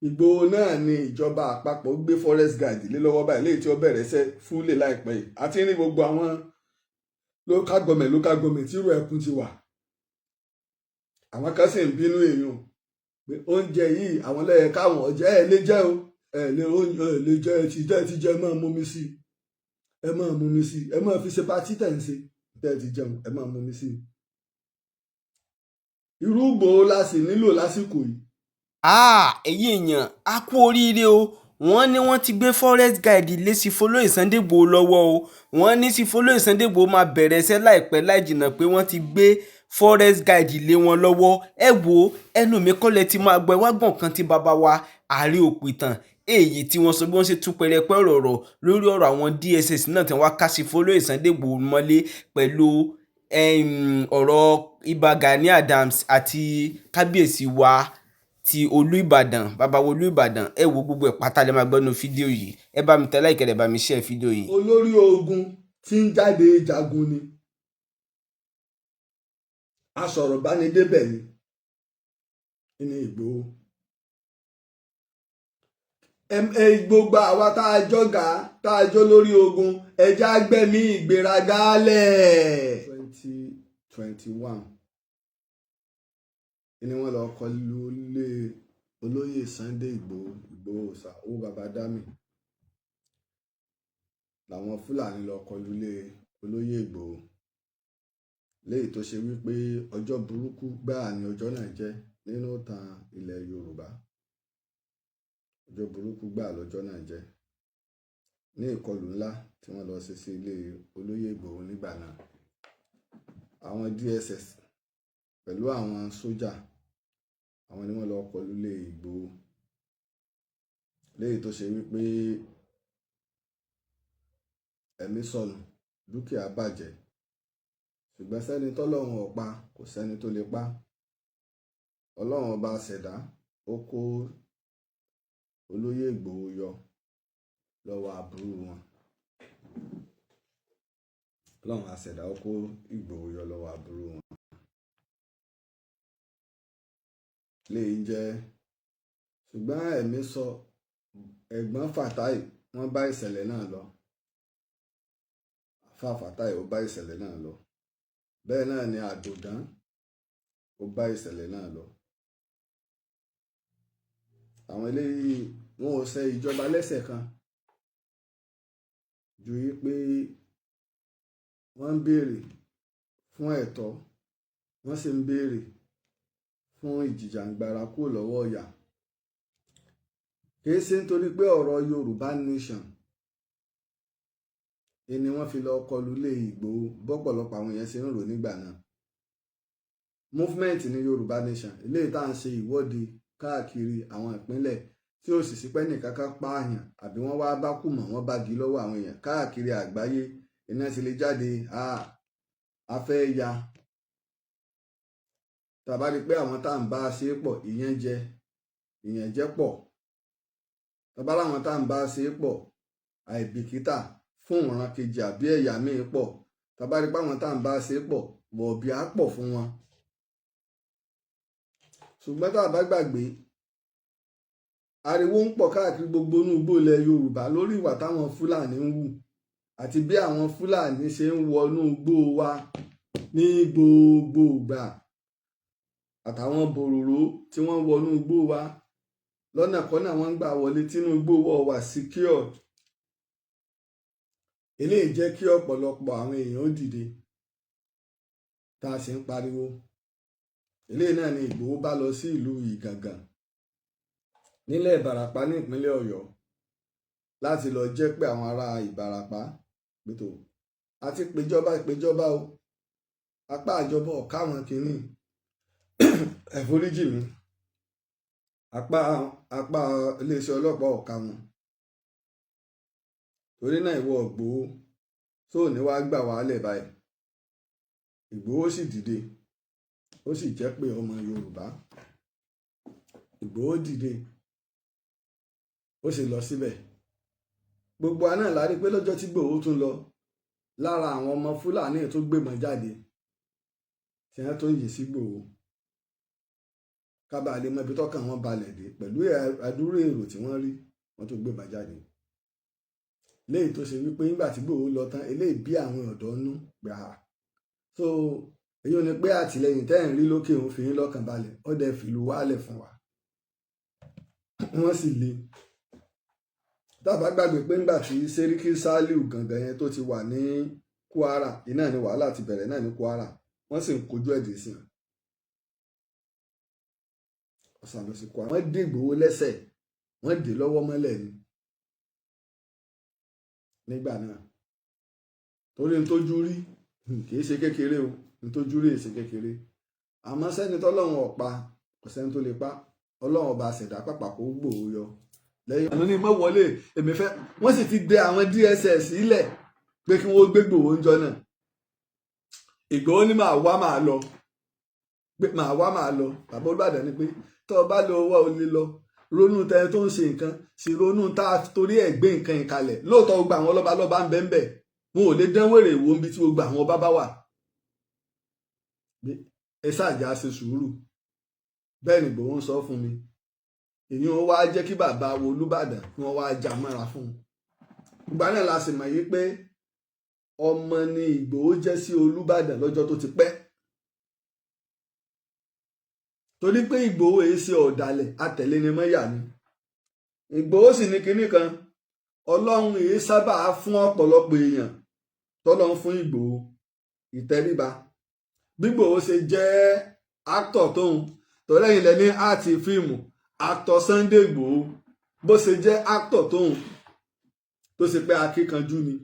Ìgbòho náà ni ìjọba àpapọ̀ gbé forest guard lé lọ́wọ́ báyìí, léyìí tí ó bẹ̀rẹ̀ iṣẹ́ fúlẹ̀ láìpẹ́ yìí. Àti ní gbogbo àwọn local government tí irú ẹkùn ti wà, àwọn kan sì ń bínú èèyàn pé oúnjẹ yìí, àwọn lẹ́yẹ káwọn ọ̀jẹ́ ẹ̀ lè jẹ́ o, ẹ̀ lè, ẹ̀ lè jẹ́. Ẹ ti jẹ́, ẹ ti jẹ́, ẹ máa mú mi sí, ẹ máa mú mi sí, ẹ máa fi ṣe party tẹ̀ ń ṣe. Tẹ́ ẹ ti jẹun, ẹ máa mú mi sí. Irú Ìgbòho la sì nílò lásìkò yìí. Ẹ̀yin èèyàn, a kú oríire o. Wọ́n ní wọ́n ti gbé forest guard lé Chief Olóyè Sunday Igboho lọ́wọ́ o. Wọ́n ní Chief Olóyè Sunday Igboho máa bẹ̀rẹ̀ iṣẹ́ láìpẹ́ láì jìnnà, pé wọ́n ti gbé forest guard lé wọn lọ́wọ́. Ẹ wo, ẹnu mi kọ́lẹ̀ tí máa gbọ́. Ẹ wá gbọ̀n kan tí bàbá wa Ààrẹ Òpìtàn, èyí tí wọ́n sọ bí wọ́n ṣe tú pẹrẹpẹ ọ̀rọ̀ lórí ọ̀rọ̀ àwọn DSS náà tí wọ́n ká Chief Olóyè Sunday Igboho mọ́lé, pẹ̀lú ọ̀rọ̀ Ìbà Gani Adams àti kábíyèsí wa ti Olú Ìbàdàn, bàbá wa Olú Ìbàdàn. Ẹ wo, gbogbo ẹ̀ pátá lè máa gbọ́ nínú fídíò yìí. Ẹ bá mi tẹ like, ẹ bá mi share fídíò yìí. Olórí ogun tí ń jáde jagun ni, asọ̀rọ̀ bá ní débẹ̀ ni ní Ìgbòho. Ẹ gbogbo àwa tá a jọ̀gá, tá a jọ lórí ogun, ẹja gbẹ̀mí ìgbéraga lẹ̀. 2021 ni wọ́n lọ kọlu ilé olóyè Sunday Ìgbòho, Ìgbòho ṣá, owó baba dami làwọn Fúlàní lọ kọlu ilé olóyè Ìgbòho, léyìí tó ṣe wípé ọjọ́ burúkú gbáà ni ọjọ́ náà jẹ́ nínú ìtàn ilẹ̀ Yorùbá. Ọjọ́ burúkú gbáà lọ́jọ́ náà jẹ́ ní ìkọlù ńlá tí wọ́n lọ ṣe sí ilé olóyè Ìgbòho nígbà náà. Àwọn DSS pẹ̀lú àwọn sójà, àwọn ni wọ́n lọ kọlu ilé Ìgbòho, léyìí tó ṣe wípé ẹ̀mí sọnù, dúkìá bàjẹ́. Ṣùgbọ́n sẹ́ni tọ́lọ́run ò pa, kò sẹ́ni tó lè pa. Ọlọ́run ọba ṣẹ̀dá, ó kó olóyè Ìgbòho yọ lọ́wọ́ aburú wọn. Ọlọ́run àṣẹ̀dá, ó kó Ìgbòho yọ lọ́wọ́ aburú wọn. Léyìí jẹ́, ṣùgbọ́n ẹ̀mí sọ ẹ̀gbọ́n Fatai, wọ́n bá ìṣẹ̀lẹ̀ náà lọ. Àfáà Fatai, ó bá ìṣẹ̀lẹ̀ náà lọ. Bẹ́ẹ̀ náà ni Àdòdán, ó bá ìṣẹ̀lẹ̀ náà lọ. Àwọn eléyìí, wọn ò ṣe ìjọba lẹ́sẹ̀ kan ju wípé wọ́n ń béèrè fún ẹ̀tọ́, wọ́n sì ń béèrè fún ìjìjàǹgbara kúrò lọ́wọ́ ìyà. Kìí ṣe nítorí pé ọ̀rọ̀ Yorùbá nation ni wọ́n fi lọ kọlu ilé Ìgbòho, bọ́pọ̀lọpọ̀ àwọn èèyàn ṣe ń rò nígbà náà. Movement ní Yorùbá nation, eléyìí tá à ń ṣe ìwọ́de káàkiri àwọn ìpínlẹ̀, tí ó sì sí pé nìkan kan pààyàn àbí wọ́n wá bá kù mọ́, wọ́n bá gi lọ́wọ́ àwọn èèyàn káàkiri àgbáyé, iná sì lè jáde. A fẹ́ ya tàbá rí pé àwọn tá à ń bá a ṣe pọ̀, ìyẹn jẹ, ìyẹn jẹ pọ̀. Tàbá láwọn tá à ń bá a ṣe pọ̀, àìbìkítà fún ìran kejì àbí ẹ̀yà míì pọ̀. Tàbá rí pé àwọn tá à ń bá a ṣe pọ̀, wọ̀bì á pọ̀ fún wọn. Ṣùgbọ́n tá a bá gbàgbé, ariwo ń pọ̀ káàkiri gbogbo inú igbó ilẹ̀ Yorùbá lórí ìwà táwọn Fúlàní ń hù àti bí àwọn Fúlàní ṣe ń wọnú igbó wa ní gbogbo ìgbà, àtàwọn bòròró tí wọ́n wọnú igbó wa lọ́nà kọ́nà wọ́n ń gbà wọlé tínú igbó wọ̀ wà secured. Eléyìí jẹ́ kí ọ̀pọ̀lọpọ̀ àwọn èèyàn ó dìde, tá a sì ń pariwo. Eléyìí náà ni Ìgbòho bá lọ sí ìlú Ìgàngàn nílẹ̀ Ìbàràpá ní ìpínlẹ̀ Ọ̀yọ́ láti lọ jẹ́ pé àwọn ará Ìbàràpá pẹ̀tọ́ àti péjọba péjọba o, apá àjọbọ ọ̀ká wọn kìíní, ẹ̀foríjì mi, apá iléeṣẹ́ ọlọ́pàá ọ̀ka wọn. Torí náà, ìwọ Ìgbòho tó ní wàá gbà wálẹ̀ báyìí. Ìgbòho sì dìde, ó sì jẹ́ pé ọmọ Yorùbá. Ìgbòho dìde, ó sì lọ síbẹ̀. Gbogbo àná la rí pé lọ́jọ́ tí Ìgbòho tún lọ, lára àwọn ọmọ Fúlàní tó gbébọn jáde tí wọ́n tó ń yìn sí Ìgbòho. Kábà lè mọ ibi tọ́kàn wọn balẹ̀ dé pẹ̀lú àdúrà èrò tí wọ́n rí, wọ́n tó gbé bá jáde. Léyìí tó ṣe wípé nígbà tí Ìgbòho lọ tán, eléyìí bí àwọn ọ̀dọ́ nú gbà á. So èyí ò ní pé àtìlẹyìn tẹ́ ẹ̀ ń rí lókè òun fi yín lọ́kàn balẹ̀, ó dẹ̀ fìlú wálẹ̀ fún wa. Wọ́n sì le. Tábà gbàgbé pé nígbà tí Sẹ́ríkì Sálíù gangan yẹn tó ti wà ní Kwara, iná ni wàhálà ti bẹ̀rẹ̀ náà ní Kwara, wọ́n sì ń kojú ẹ̀dẹ̀ sí i. Ọ̀sán lọ sí Kwara, wọ́n dé Ìgbòho lẹ́sẹ̀, wọ́n dé lọ́wọ́ mọ́lẹ̀ ni nígbà náà, torí n tójú rí kì í ṣe kékeré o, n tójú rí ṣe kékeré. Àmọ́ sẹ́ni tọ́lọ́run ọ̀pá, kò sẹ́ni tó lè pa. Ọlọ́run ọba ṣẹ̀dá pàpà kó Ìgbòho yọ lẹ́yìn àná ní mọ́ wọlé. Èmi fẹ́ wọ́n sì ti dẹ àwọn DSS sílẹ̀ pé kí wọ́n gbé Ìgbòho ń jọ náà. Ìgbòho ní máa wá máa lọ, pé máa wá máa lọ. Bàbá Olúbàdàn ni pé tó o bá lọ wá o lè lọ, ronú tẹni tó ń ṣe nǹkan, sì ronú tá a torí ẹ̀ gbé nǹkan ìkalẹ̀. Lóòótọ́, gbogbo àwọn lọ́ba lọ́ba ń bẹ ń bẹ, wọn ò lè dán wèrè wo níbi tí gbogbo àwọn ọba bá wà. Ẹ ṣáàjà ṣe sùúrù. Bẹ́ẹ̀ ni Ìgbòho ń sọ fún mi. Èyí wọn wá jẹ́ kí bàbá wo Olúbàdàn kí wọ́n wá já mọ́ra fún un. Ìgbà náà la sì mọ̀ yí pé ọmọ ni Ìgbòho jẹ́ sí Olúbàdàn lọ́jọ́ tó ti pẹ́, torí pé Ìgbòho èyí ṣe ọ̀dàlẹ̀, atẹ̀lé ni mọ́yà ni. Ìgbòho sì ní kinní kan, Ọlọ́run èyí sábà fún ọ̀pọ̀lọpọ̀ èèyàn tọ́lọ́run fún Ìgbòho, ìtẹríba. Bí Ìgbòho ṣe jẹ́ actor tóun tọ́lẹ́yìn lẹ́ní àti fíìmù actor Sunday Ìgbòho, bó ṣe jẹ́ actor tóun tó ṣe pé akíkanjú ni,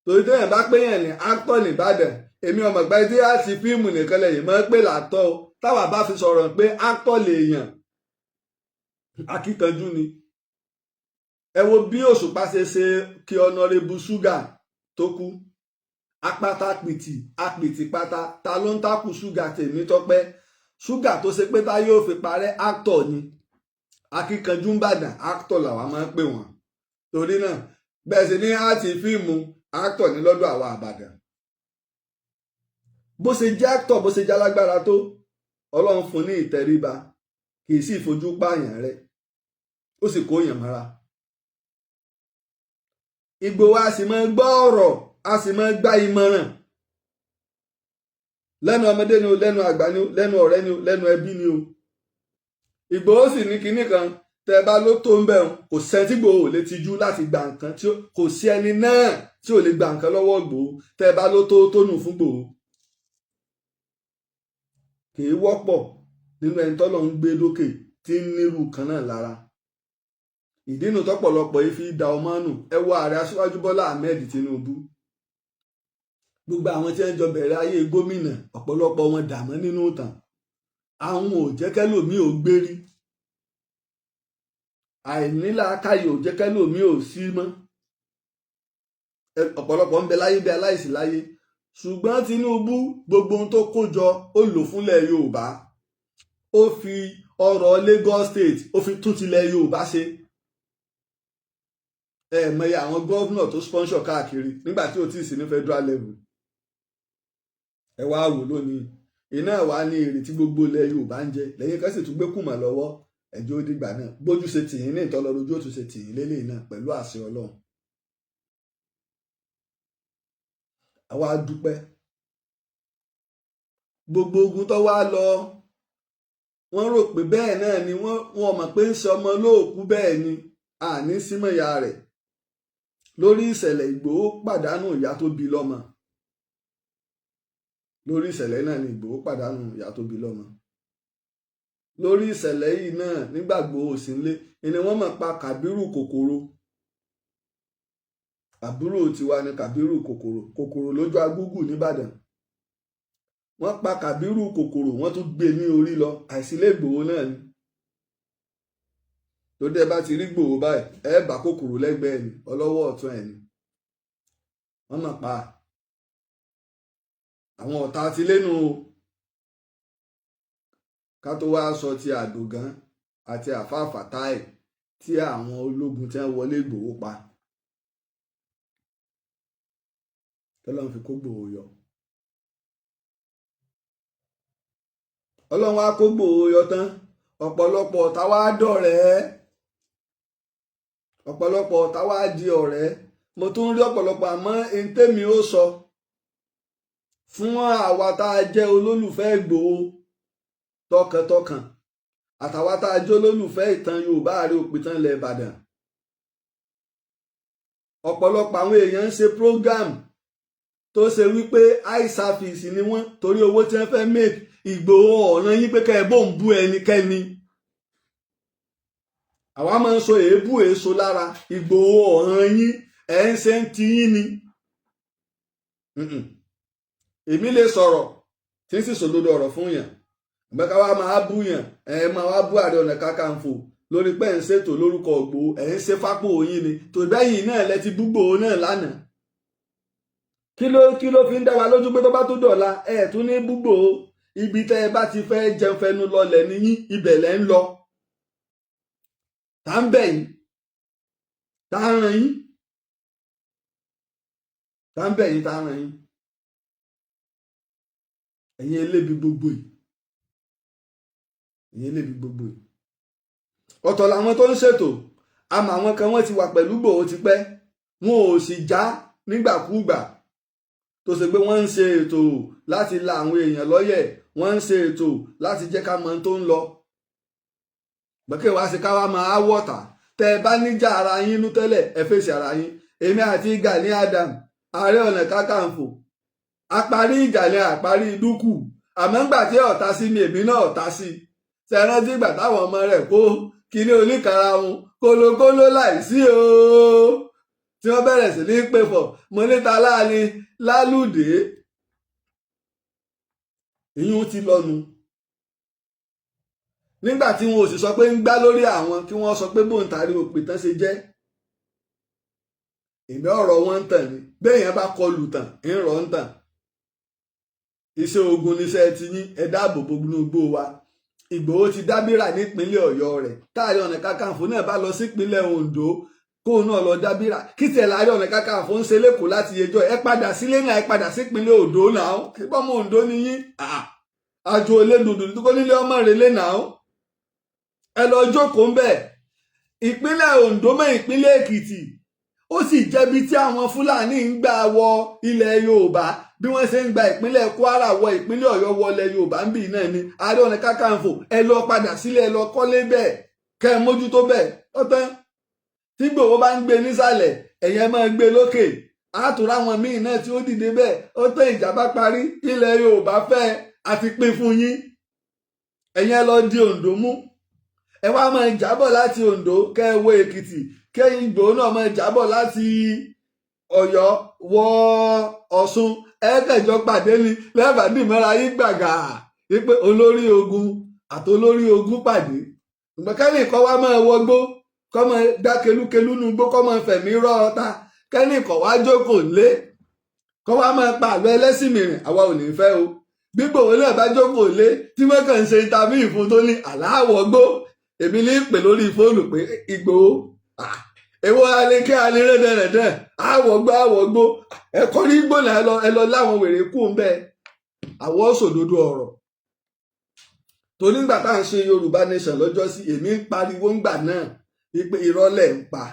torí téèyàn bá pé yẹn ní actor nìbàdàn, èmi ọmọ ìgbà tí àti fíìmù nìkan lẹ́yìn mọ́ pé làtọ́ o. Táwa bá fi sọ̀rọ̀ pé actor lèèyàn, akíkanjú ni. Ẹ wo bí Òṣùpá ṣe ṣe kí Honourable Sugar tó kú, apáta pìtì apìtì pátá, ta ló ń takù Sugar tèmi tọpẹ́ Sugar tó ṣe pé tá yóò fi parẹ́. Actor ni, akíkanjú ń bàdàn, actor làwa máa ń pè wọ́n. Torí náà, bẹ́ẹ̀ sì ní àti fíìmù, actor ní lọ́dọ̀ àwa àbàdàn. Bó ṣe jẹ́ actor, bó ṣe jẹ́ alágbára tó, Ọlọ́run fún ní ìtẹríba, kì í sì fojú pààyàn rẹ̀, ó sì kó yàn mọ́ra. Ìgbòho a sì máa gbọ́ ọ̀rọ̀, a sì máa gbá ìmọ̀ràn lẹ́nu ọmọdé ni o, lẹ́nu àgbà ni o, lẹ́nu ọ̀rẹ́ ni o, lẹ́nu ẹbí ni o. Ìgbòho sì ní kinní kan, tẹ́ bá ló tó ń bẹ̀, kò sẹ́ni tí Ìgbòho ò lè tijú láti gba nǹkan, tí kò sí ẹni náà tí ò lè gba nǹkan lọ́wọ́ Ìgbòho. Tẹ́ bá ló tó tónù fún Ìgbòho, kì í wọ́pọ̀ nínú ẹni tọ́lọ́ ń gbé lókè tí ń nírú kan náà lára. Ìdínú tọ́pọ̀lọpọ̀ yìí fi da ọmọ nù. Ẹ wo ààrẹ Aṣíwájú Bọ́lá Ahmed Tinubu, gbogbo àwọn tí wọ́n jọ bẹ̀rẹ̀ ayé gómìnà, ọ̀pọ̀lọpọ̀ wọn dààmú nínú ìtàn. Àwọn ò jẹ́ kẹ́lòmíì ò gbérí, àìnílàákàyè ò jẹ́ kẹ́lòmíì ò sí mọ́. Ọ̀pọ̀lọpọ̀ ń bẹ láyé bí aláìsí láyé. Ṣùgbọ́n Tinubu, gbogbo ohun tó kó jọ, ó lò fúnlẹ̀ Yorùbá. Ó fi ọrọ̀ Lagos State, ó fi tún tilẹ̀ Yorùbá ṣe. Ẹ mọye àwọn governor tó sponsor káàkiri nígbà tí ó ti sí ní federal level. Ẹ wá wò lónìí, iná wà ní èrè tí gbogbo ilẹ̀ Yorùbá ń jẹ lẹ́yìn kan sì tún gbé kùmọ̀ lọ́wọ́. Ẹjọ́ ó dìgbà náà, bójú ṣe tìyín ní ìtọ́lọ́rọ̀, ojú ó tún ṣe tìyín lélẹ́yìn náà pẹ̀lú àṣẹ Ọlọ́run. Àwa dúpẹ́. Gbogbo ogun tó wá lọ, wọ́n rò pé bẹ́ẹ̀ náà ni wọ́n mọ̀ pé ń ṣe ọmọ lóòkú. Bẹ́ẹ̀ ni àní símọ̀ ìyá rẹ̀ lórí ìṣẹ̀lẹ̀. Ìgbòho pàdánù ìyá tó bí lọ́mọ lórí ìṣẹ̀lẹ̀ náà ni. Ìgbòho pàdánù ìyá tó bí lọ́mọ lórí ìṣẹ̀lẹ̀ yìí náà. Nígbà Ìgbòho sí nílé ni wọ́n mọ̀ pa Kàbírù Kòkòrò. Àbúrò tiwa ni Kàbírù Kòkòrò, Kòkòrò lójú agúgù nìbàdàn. Wọ́n pa Kàbírù Kòkòrò, wọ́n tún gbé ní orí lọ. Àìsílẹ̀ Ìgbòho náà ni. Tó dé bá ti rí Ìgbòho báyìí, ẹ bá Kòkòrò lẹ́gbẹ̀ẹ́ ni, ọlọ́wọ́ ọ̀tún ẹ̀ ni. Wọ́n mọ̀ pa àwọn ọ̀tá ti lẹ́nu o. Ká tó wá sọ ti Àdògán àti àfáà Fàtáì tí àwọn ológun tí wọ́n wọlé Ìgbòho pa, tọ́lọ́run fi kó Ìgbòho yọ. Ọlọ́run á kó Ìgbòho yọ tán, ọ̀pọ̀lọpọ̀ ọ̀tá wá dọ̀rẹ́, ọ̀pọ̀lọpọ̀ ọ̀tá wá di ọ̀rẹ́. Mo tún rí ọ̀pọ̀lọpọ̀, àmọ́ ntẹ́mi ó sọ fún àwa tá a jẹ́ olólùfẹ́ Ìgbòho tọkàntọkàn, àtàwa tá a jẹ́ olólùfẹ́ ìtàn Yorùbá, Ààrẹ Òpìtàn ilẹ̀ Ìbàdàn, ọ̀pọ̀lọpọ̀ àwọn èèyàn ń ṣe program tó ṣe wípé eye service ni wọ́n, torí owó tí wọ́n fẹ́ make. Ìgbòho ọ̀ràn yín pé kẹ́ ẹ bó ń bú ẹnikẹ́ni. Àwa máa ń sọ èébú èso lára Ìgbòho. Ọ̀ràn yín ẹ̀ ń ṣe ń ti yín ni. Èmi lè sọ̀rọ̀ tí ń sì sòdodo ọ̀rọ̀ fún yàn, àgbẹ̀ká wa máa bú yàn, ẹ̀ máa wá bú Ààrẹ Ọ̀nà Kakanfò lórí pé ẹ̀ ń ṣètò lórúkọ Ìgbòho, ẹ̀ ń ṣe fápò yín ni. Tòbẹ́yìn náà lẹ ti bú Ìgbòho náà lánàá. Kí ló fi ń dá wa lójú pé tó bá tó dọ̀la, ẹ̀ tún ní bú Ìgbòho? Ibi tẹ́ ẹ bá ti fẹ́ jẹun fẹnu lọlẹ̀ níyín, ibẹ̀ lẹ́ ń lọ. Tá ń bẹ̀ yín, tá ń ràn yín, tá ń bẹ̀ yín, tá ń ràn yín. Ẹ̀yin elébi gbogbo yìí, ẹ̀yin elébi gbogbo yìí. Ọ̀tọ̀ làwọn tó ń ṣètò, àmọ́ àwọn kan wọ́n ti wà pẹ̀lú Ìgbòho tipẹ́, wọn ò sì já nígbàkúùgbà tó ṣe pé wọ́n ń ṣe ètò láti la àwọn èèyàn lọ́yẹ̀, wọ́n ń ṣe ètò láti jẹ́ ká mọ tó ń lọ. Gbẹ́kẹ̀ wá sí káwá máa wọ̀tà. Tẹ́ ẹ bá níjà ara yín nú tẹ́lẹ̀, ẹ fèsì ara yín. Èmi àti Gani Adam, Ààrẹ Ọ̀nà Kakanfò, àparí ìjà ni àparí dúkù, àmọ́ ńgbà tí ọ̀tá sí mi, èmi náà ọ̀tá sí. Ṣe rántí ìgbà táwọn ọmọ rẹ̀ kó kíní oníkarahun kólókóló láìsí o, tí wọ́n bẹ̀rẹ̀ sí ní pè fọ̀ mo níta láàrin lálùdé? Ìyún ti lọ́nu nígbà tí wọn ò sì sọ pé ń gbá lórí àwọn kí wọ́n sọ pé bóńtàrí òpìtàn ṣe jẹ́. Èmi ọ̀rọ̀ wọn ń tàn ní bẹ́ẹ̀ yẹn bá kọlù tàn ń rọ̀ ń tàn. Iṣẹ́ ogun níṣẹ́ ti yín, ẹ dáàbò bo gbogbo wa. Ìgbòho ti dábìrà nípínlẹ̀ Ọ̀yọ́ rẹ̀. Táàrí Ọ̀nà Kakanfò náà bá lọ sípínlẹ̀ Oǹdó, kóun náà lọ dábìrà. Kí tiẹ̀ láàrin Ọ̀nà Kakanfò ń ṣe lẹ́kọ̀ọ́ láti yẹjọ́? Ẹ padà sílé náà, ẹ padà sípínlẹ̀ Oǹdó náà. Bọ́mọ Oǹdó ni yín, àjò olè dùndùn tó nílé ọmọ rẹ̀ lé náà, ẹ lọ jókòó ń bẹ̀. Ìpínlẹ̀ Oǹdó mọ́ ìpínlẹ̀ Èkìtì, ó sì jẹ́bi tí àwọn Fúlàní ń gbà wọ ilẹ̀ Yorùbá. Bí wọ́n ṣe ń gba ìpínlẹ̀ Kwara wọ ìpínlẹ̀ Ọ̀yọ́ wọlé Yorùbá ń bì náà ni. Ààrẹ Ọ̀nà Kakanfò, ẹ lọ padà sílẹ̀, ẹ lọ kọ́lé bẹ́ẹ̀, kẹ́ ẹ mójútó bẹ́ẹ̀. Ó tán. Tí Ìgbòho bá ń gbé nísàlẹ̀, ẹ̀yẹ máa gbé lókè. Àtúrà àwọn míì náà tí ó dìde bẹ́ẹ̀. Ó tán, ìjà bá parí. Ilẹ̀ Yorùbá fẹ́ àti pín fún yín. Ẹ̀yin ẹ lọ di Oǹdó mú, ẹ wá máa jábọ̀ láti Oǹdó kẹ́ ẹ wọ Èkìtì, kẹ́yìn Ìgbòho náà máa jábọ̀ láti Ọ̀yọ́ wọ Ọ̀ṣun. Ẹ kẹjọ pàdé ni lẹ́bàá dìmọ́ra yín gbàgà wípé olórí ogun àti olórí ogun pàdé. Ìgbà kẹ́nì kọ́ wá máa wọgbó, kọ́ máa gbá kelúkelú nu gbó, kọ́ máa fẹ̀mí rọ́ ọta, kẹ́nì kọ́ wá jókòó lé, kọ́ wá máa pa àlọ́ ẹlẹ́sìn mìíràn, àwa ò ní fẹ́ o. Gbígbòho náà bá jókòó lé tí wọ́n kàn ń ṣe interview fún tó ní àláwọ̀ gbó, èmi ní pè lórí fóònù pé, "Ìgbòho, èwo alẹ́ alẹ́ rẹ̀dẹ̀rẹ̀dẹ̀ àwọ̀ gbó àwọ̀ gbó ẹ̀kọ́ ní gbóná?" Ẹ lọ láwọn wèrè kú ń bẹ́ẹ̀. Àwọ̀ sòdodo ọ̀rọ̀ torí nígbà tá à ń ṣe Yorùbá Nation lọ́jọ́ sí, èmi ń pariwo ńgbà náà wípé ìrọ́lẹ̀ ń pa,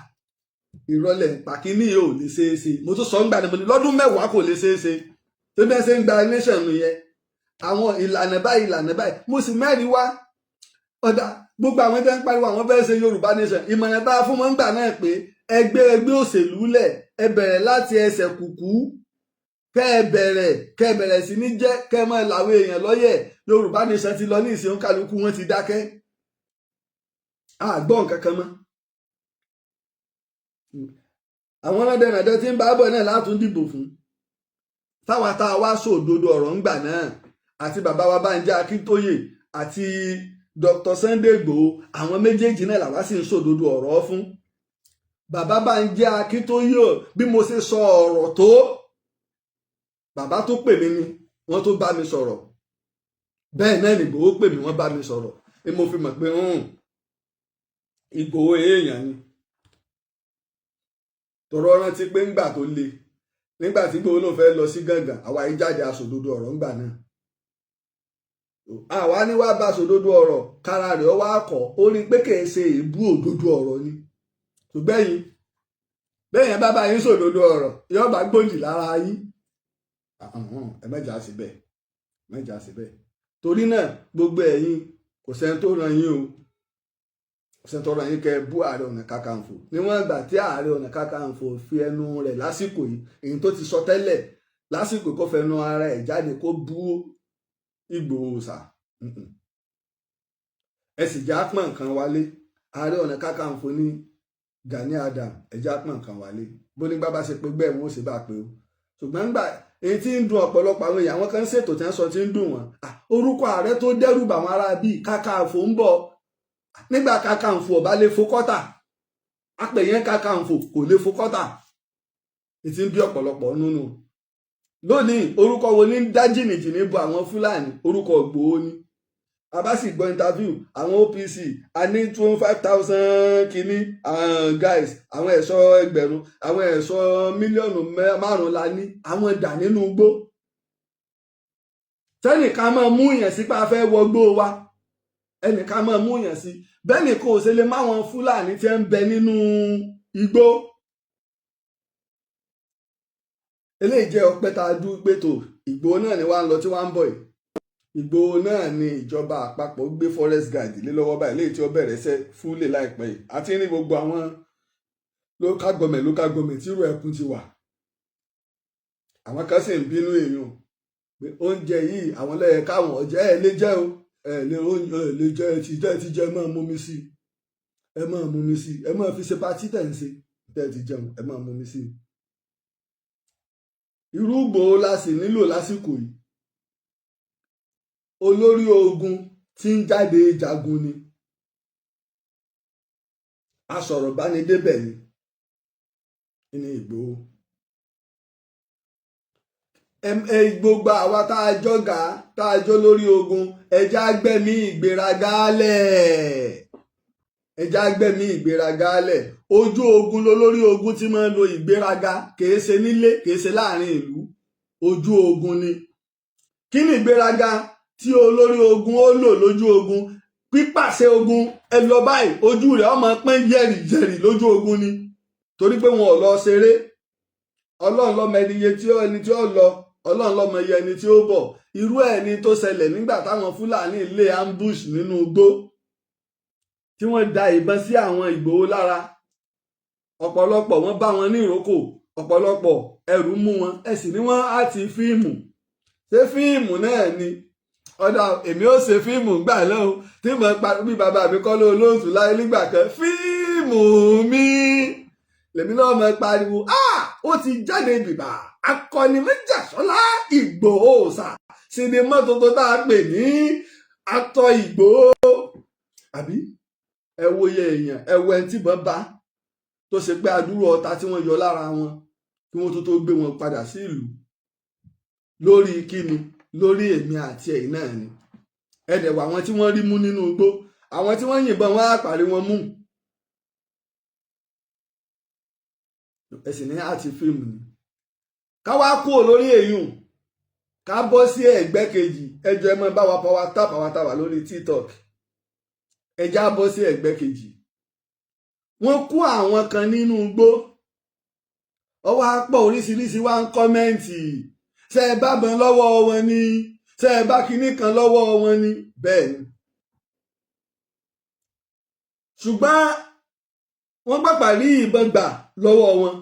ìrọ́lẹ̀ ń pa, kíní yóò lè ṣeé ṣe. Mo tún sọ ńgbà ni, mo ní lọ́dún 10 kò lè ṣeé ṣe. Tó bí wọ́n ṣe ń gba nation nìyẹn, àwọn ìlànà báyìí, ìlànà báyìí, mo sì mẹ́rin wá. Ọ̀dà gbogbo àwọn tẹ́ ń pariwo àwọn fẹ́ ṣe Yorùbá Nation, ìmọ̀ràn bá fún wọn gbà náà pé ẹgbẹ́ ẹgbẹ́ òṣèlú lẹ̀, ẹ bẹ̀rẹ̀ láti ẹsẹ̀ kùkú, kẹ́ ẹ bẹ̀rẹ̀ sí ní jẹ́ kẹ́ ẹ máa làwọn èèyàn lọ́yẹ̀. Yorùbá Nation ti lọ ní ìsìn, kálukú wọn ti dákẹ́, àgbọ̀ nǹkan kan mọ́. Àwọn ọlọ́dẹ̀rẹ̀dẹ̀ tí ń bá bọ̀ náà látún dìbò fún. Táwa tá a wá sòdodo ọ̀rọ̀ ńgbà náà, àti bàbá wa Bánjí Akíntóyè àti Dr. Sunday Igboho, àwọn méjèèjì náà làwa sì ń sòdodo ọ̀rọ̀ fún. Bàbá Bánjí Akíntóyè, bí mo ṣe sọ ọ̀rọ̀ tó, bàbá tó pè mí ni wọ́n tó bá mi sọ̀rọ̀. Bẹ́ẹ̀ náà ni Ìgbòho pè mí, wọ́n bá mi sọ̀rọ̀, ni mo fi mọ̀ pé Ìgbòho èèyàn ni. Tọrọ rántí pé ńgbà tó le, nígbà tí Ìgbòho náà fẹ́ lọ sí Gàngàn, àwa yìí jáde aṣòdodo ọ̀rọ̀ ńgbà náà. Àwa ní wàá bá sòdodo ọ̀rọ̀ kára rẹ̀ ó wá kọ̀ ó rí pé kìí ṣe èébú, òdodo ọ̀rọ̀ ni. Ṣùgbọ́n yín bẹ́ẹ̀ yẹn bá bá yín sòdodo ọ̀rọ̀, yóò bá gbòdì lára yín. Ẹ mẹ́jà síbẹ̀, mẹ́jà síbẹ̀. Torí náà, gbogbo ẹ̀yin, kò sẹ́ni tó ràn yín o, kò sẹ́ni tó ràn yín kẹ́ ẹ bú Ààrẹ Ọ̀nà Kakanfò. Níwọ̀n ìgbà tí Ààrẹ Ọ̀nà Kakanfò fi ẹnu rẹ̀ lásìkò yìí, èyí tó ti sọ tẹ́lẹ̀ lásìkò, kó fẹnu ara ẹ̀ jáde kó bú Ìgbòho sà, ẹ sì já pọ̀n nǹkan wálé. Ààrẹ Ọ̀nà Kakanfò ní Gani Adam, ẹ já pọ̀n nǹkan wálé. Bó nígbà bá ṣe pé gbẹ́ wọn ó ṣe bá pé o. Ṣùgbọ́n gbà èyí tí ń dùn ọ̀pọ̀lọpọ̀ àwọn èèyàn, àwọn kan ń ṣètò tí wọ́n sọ tí ń dùn wọ́n, orúkọ ààrẹ tó dẹ́rù bà wọ́n, ará bíi Kakanfò ń bọ̀. Nígbà Kakanfò ọba lè fo kọ́tà, apẹ̀yẹn Kakanfò kò lè fo kọ́tà, èyí tí ń bí ọ̀pọ̀lọpọ̀ nínú lónìí. Orúkọ wo ní dá jìnnìjìnnì bo àwọn Fúlàní? Orúkọ Ìgbòho ni. A bá sì gbọ́ interview àwọn OPC, a ní 25,000 kìíní guys, àwọn ẹ̀ṣọ́ ẹgbẹ̀rún, àwọn ẹ̀ṣọ́ 5 mílíọ̀nù la ní. Àwọn dà nínú igbó? Tẹ́nìkan máa mú yàn sí pé a fẹ́ wọgbó wa, ẹnìkan máa mú yàn sí bẹ́ẹ̀ nìkan ò ṣe lè máwọn Fúlàní tí ń bẹ nínú igbó. Eléyìí jẹ́ ọpẹ́ tá a dú pé tó Ìgbòho náà ni wàá ń lọ tí wàá ń bọ̀ yìí. Ìgbòho náà ni ìjọba àpapọ̀ gbé forest guard lé lọ́wọ́ báyìí, léyìí tí ó bẹ̀rẹ̀ iṣẹ́ fúlẹ̀ láìpẹ́ yìí. Àti ní gbogbo àwọn local government tí irú ẹkùn ti wà, àwọn kan sì ń bínú èèyàn pé oúnjẹ yìí àwọn lẹ́yẹ káwọn ọ̀jẹ́ ẹ̀ lè jẹ́ o, ẹ̀ lè oúnjẹ ẹ̀ lè jẹ́. Ẹ ti jẹ́, ẹ ti jẹ́, ẹ máa mú mi sí, ẹ máa mú mi sí, ẹ máa fi ṣe party tẹ̀ ń ṣe. Tẹ́ ẹ ti jẹun, ẹ máa mú mi sí. Irú Ìgbòho la sì nílò lásìkò yìí. Olórí ogun tí ń jáde jagun ni, asọ̀rọ̀ bá ní débẹ̀ ni ní Ìgbòho. Gbogbo àwa tá a jọ̀gá, tá a jọ lórí ogun, ẹja gbẹ̀mí ìgbéraga lẹ̀, ẹja gbẹ̀mí ìgbéraga lẹ̀. Ojú ogun lolórí ogun tí máa ń lo ìgbéraga, kìí ṣe nílé, kìí ṣe láàrin ìlú, ojú ogun ni. Kí ni ìgbéraga tí olórí ogun ó lò lójú ogun? Pípàṣẹ ogun, ẹ lọ báyìí, ojú rẹ̀ ọmọ pọ́n yẹ̀rì yẹ̀rì lójú ogun ni, torí pé wọn ò lọ ṣeré. Ọlọ́run lọ́mọ ẹni iye tí ẹni tí ó lọ, Ọlọ́run lọ́mọ iye ẹni tí ó bọ̀. Irú ẹ̀ ni tó ṣẹlẹ̀ nígbà táwọn Fúlàní lé ambush nínú igbó, tí wọ́n da ìbọn sí àwọn Ìgbòho lára. Ọ̀pọ̀lọpọ̀ wọ́n bá wọn ní ìrókò, ọ̀pọ̀lọpọ̀ ẹrù mú wọn. Ẹ sì ní wọ́n á ti fíìmù ṣé fíìmù náà ni. Ọ̀dà èmi ó ṣe fíìmù gbà náà tí mo pa bí bàbá mi kọ́ ló olóòtú láyé nígbà kan. Fíìmù mi lèmi náà mọ pariwo, ó ti jáde bìbà, akọni Májàsọ́lá Ìgbòho ṣà, sinimá tuntun tá a pè ní Atọ Ìgbòho. Àbí ẹ wo iye èèyàn, ẹ wo ẹni tí ìbọn bá, tó ṣe pé adúrú ọta tí wọ́n yọ lára wọn kí wọ́n tó tó gbé wọn padà sí ìlú. Lórí kíni? Lórí èmi àti ẹ̀yin náà ni. Ẹ̀dẹ̀wọ̀ àwọn tí wọ́n rí mú nínú igbó, àwọn tí wọ́n yìnbọn wọn á parí wọn mú. Ẹ sì ní àti fíìmù ni. Ká wá kúrò lórí èyùn, ká bọ́ sí ẹ̀gbẹ́ kejì. Ẹjọ́, ẹ máa bá wa power tap, àwa tá wà lórí TikTok. Ẹ já bọ́ sí ẹ̀gbẹ́ kejì. Wọ́n kó àwọn kan nínú igbó, ọwọ́ apọ̀ oríṣiríṣi wá ń comment. Ṣé ẹ bá bọn lọ́wọ́ wọn ni? Ṣé ẹ bá kinní kan lọ́wọ́ wọn ni? Bẹ́ẹ̀ ni, ṣùgbọ́n wọ́n pàpà rí ìbọn gbà lọ́wọ́ wọn.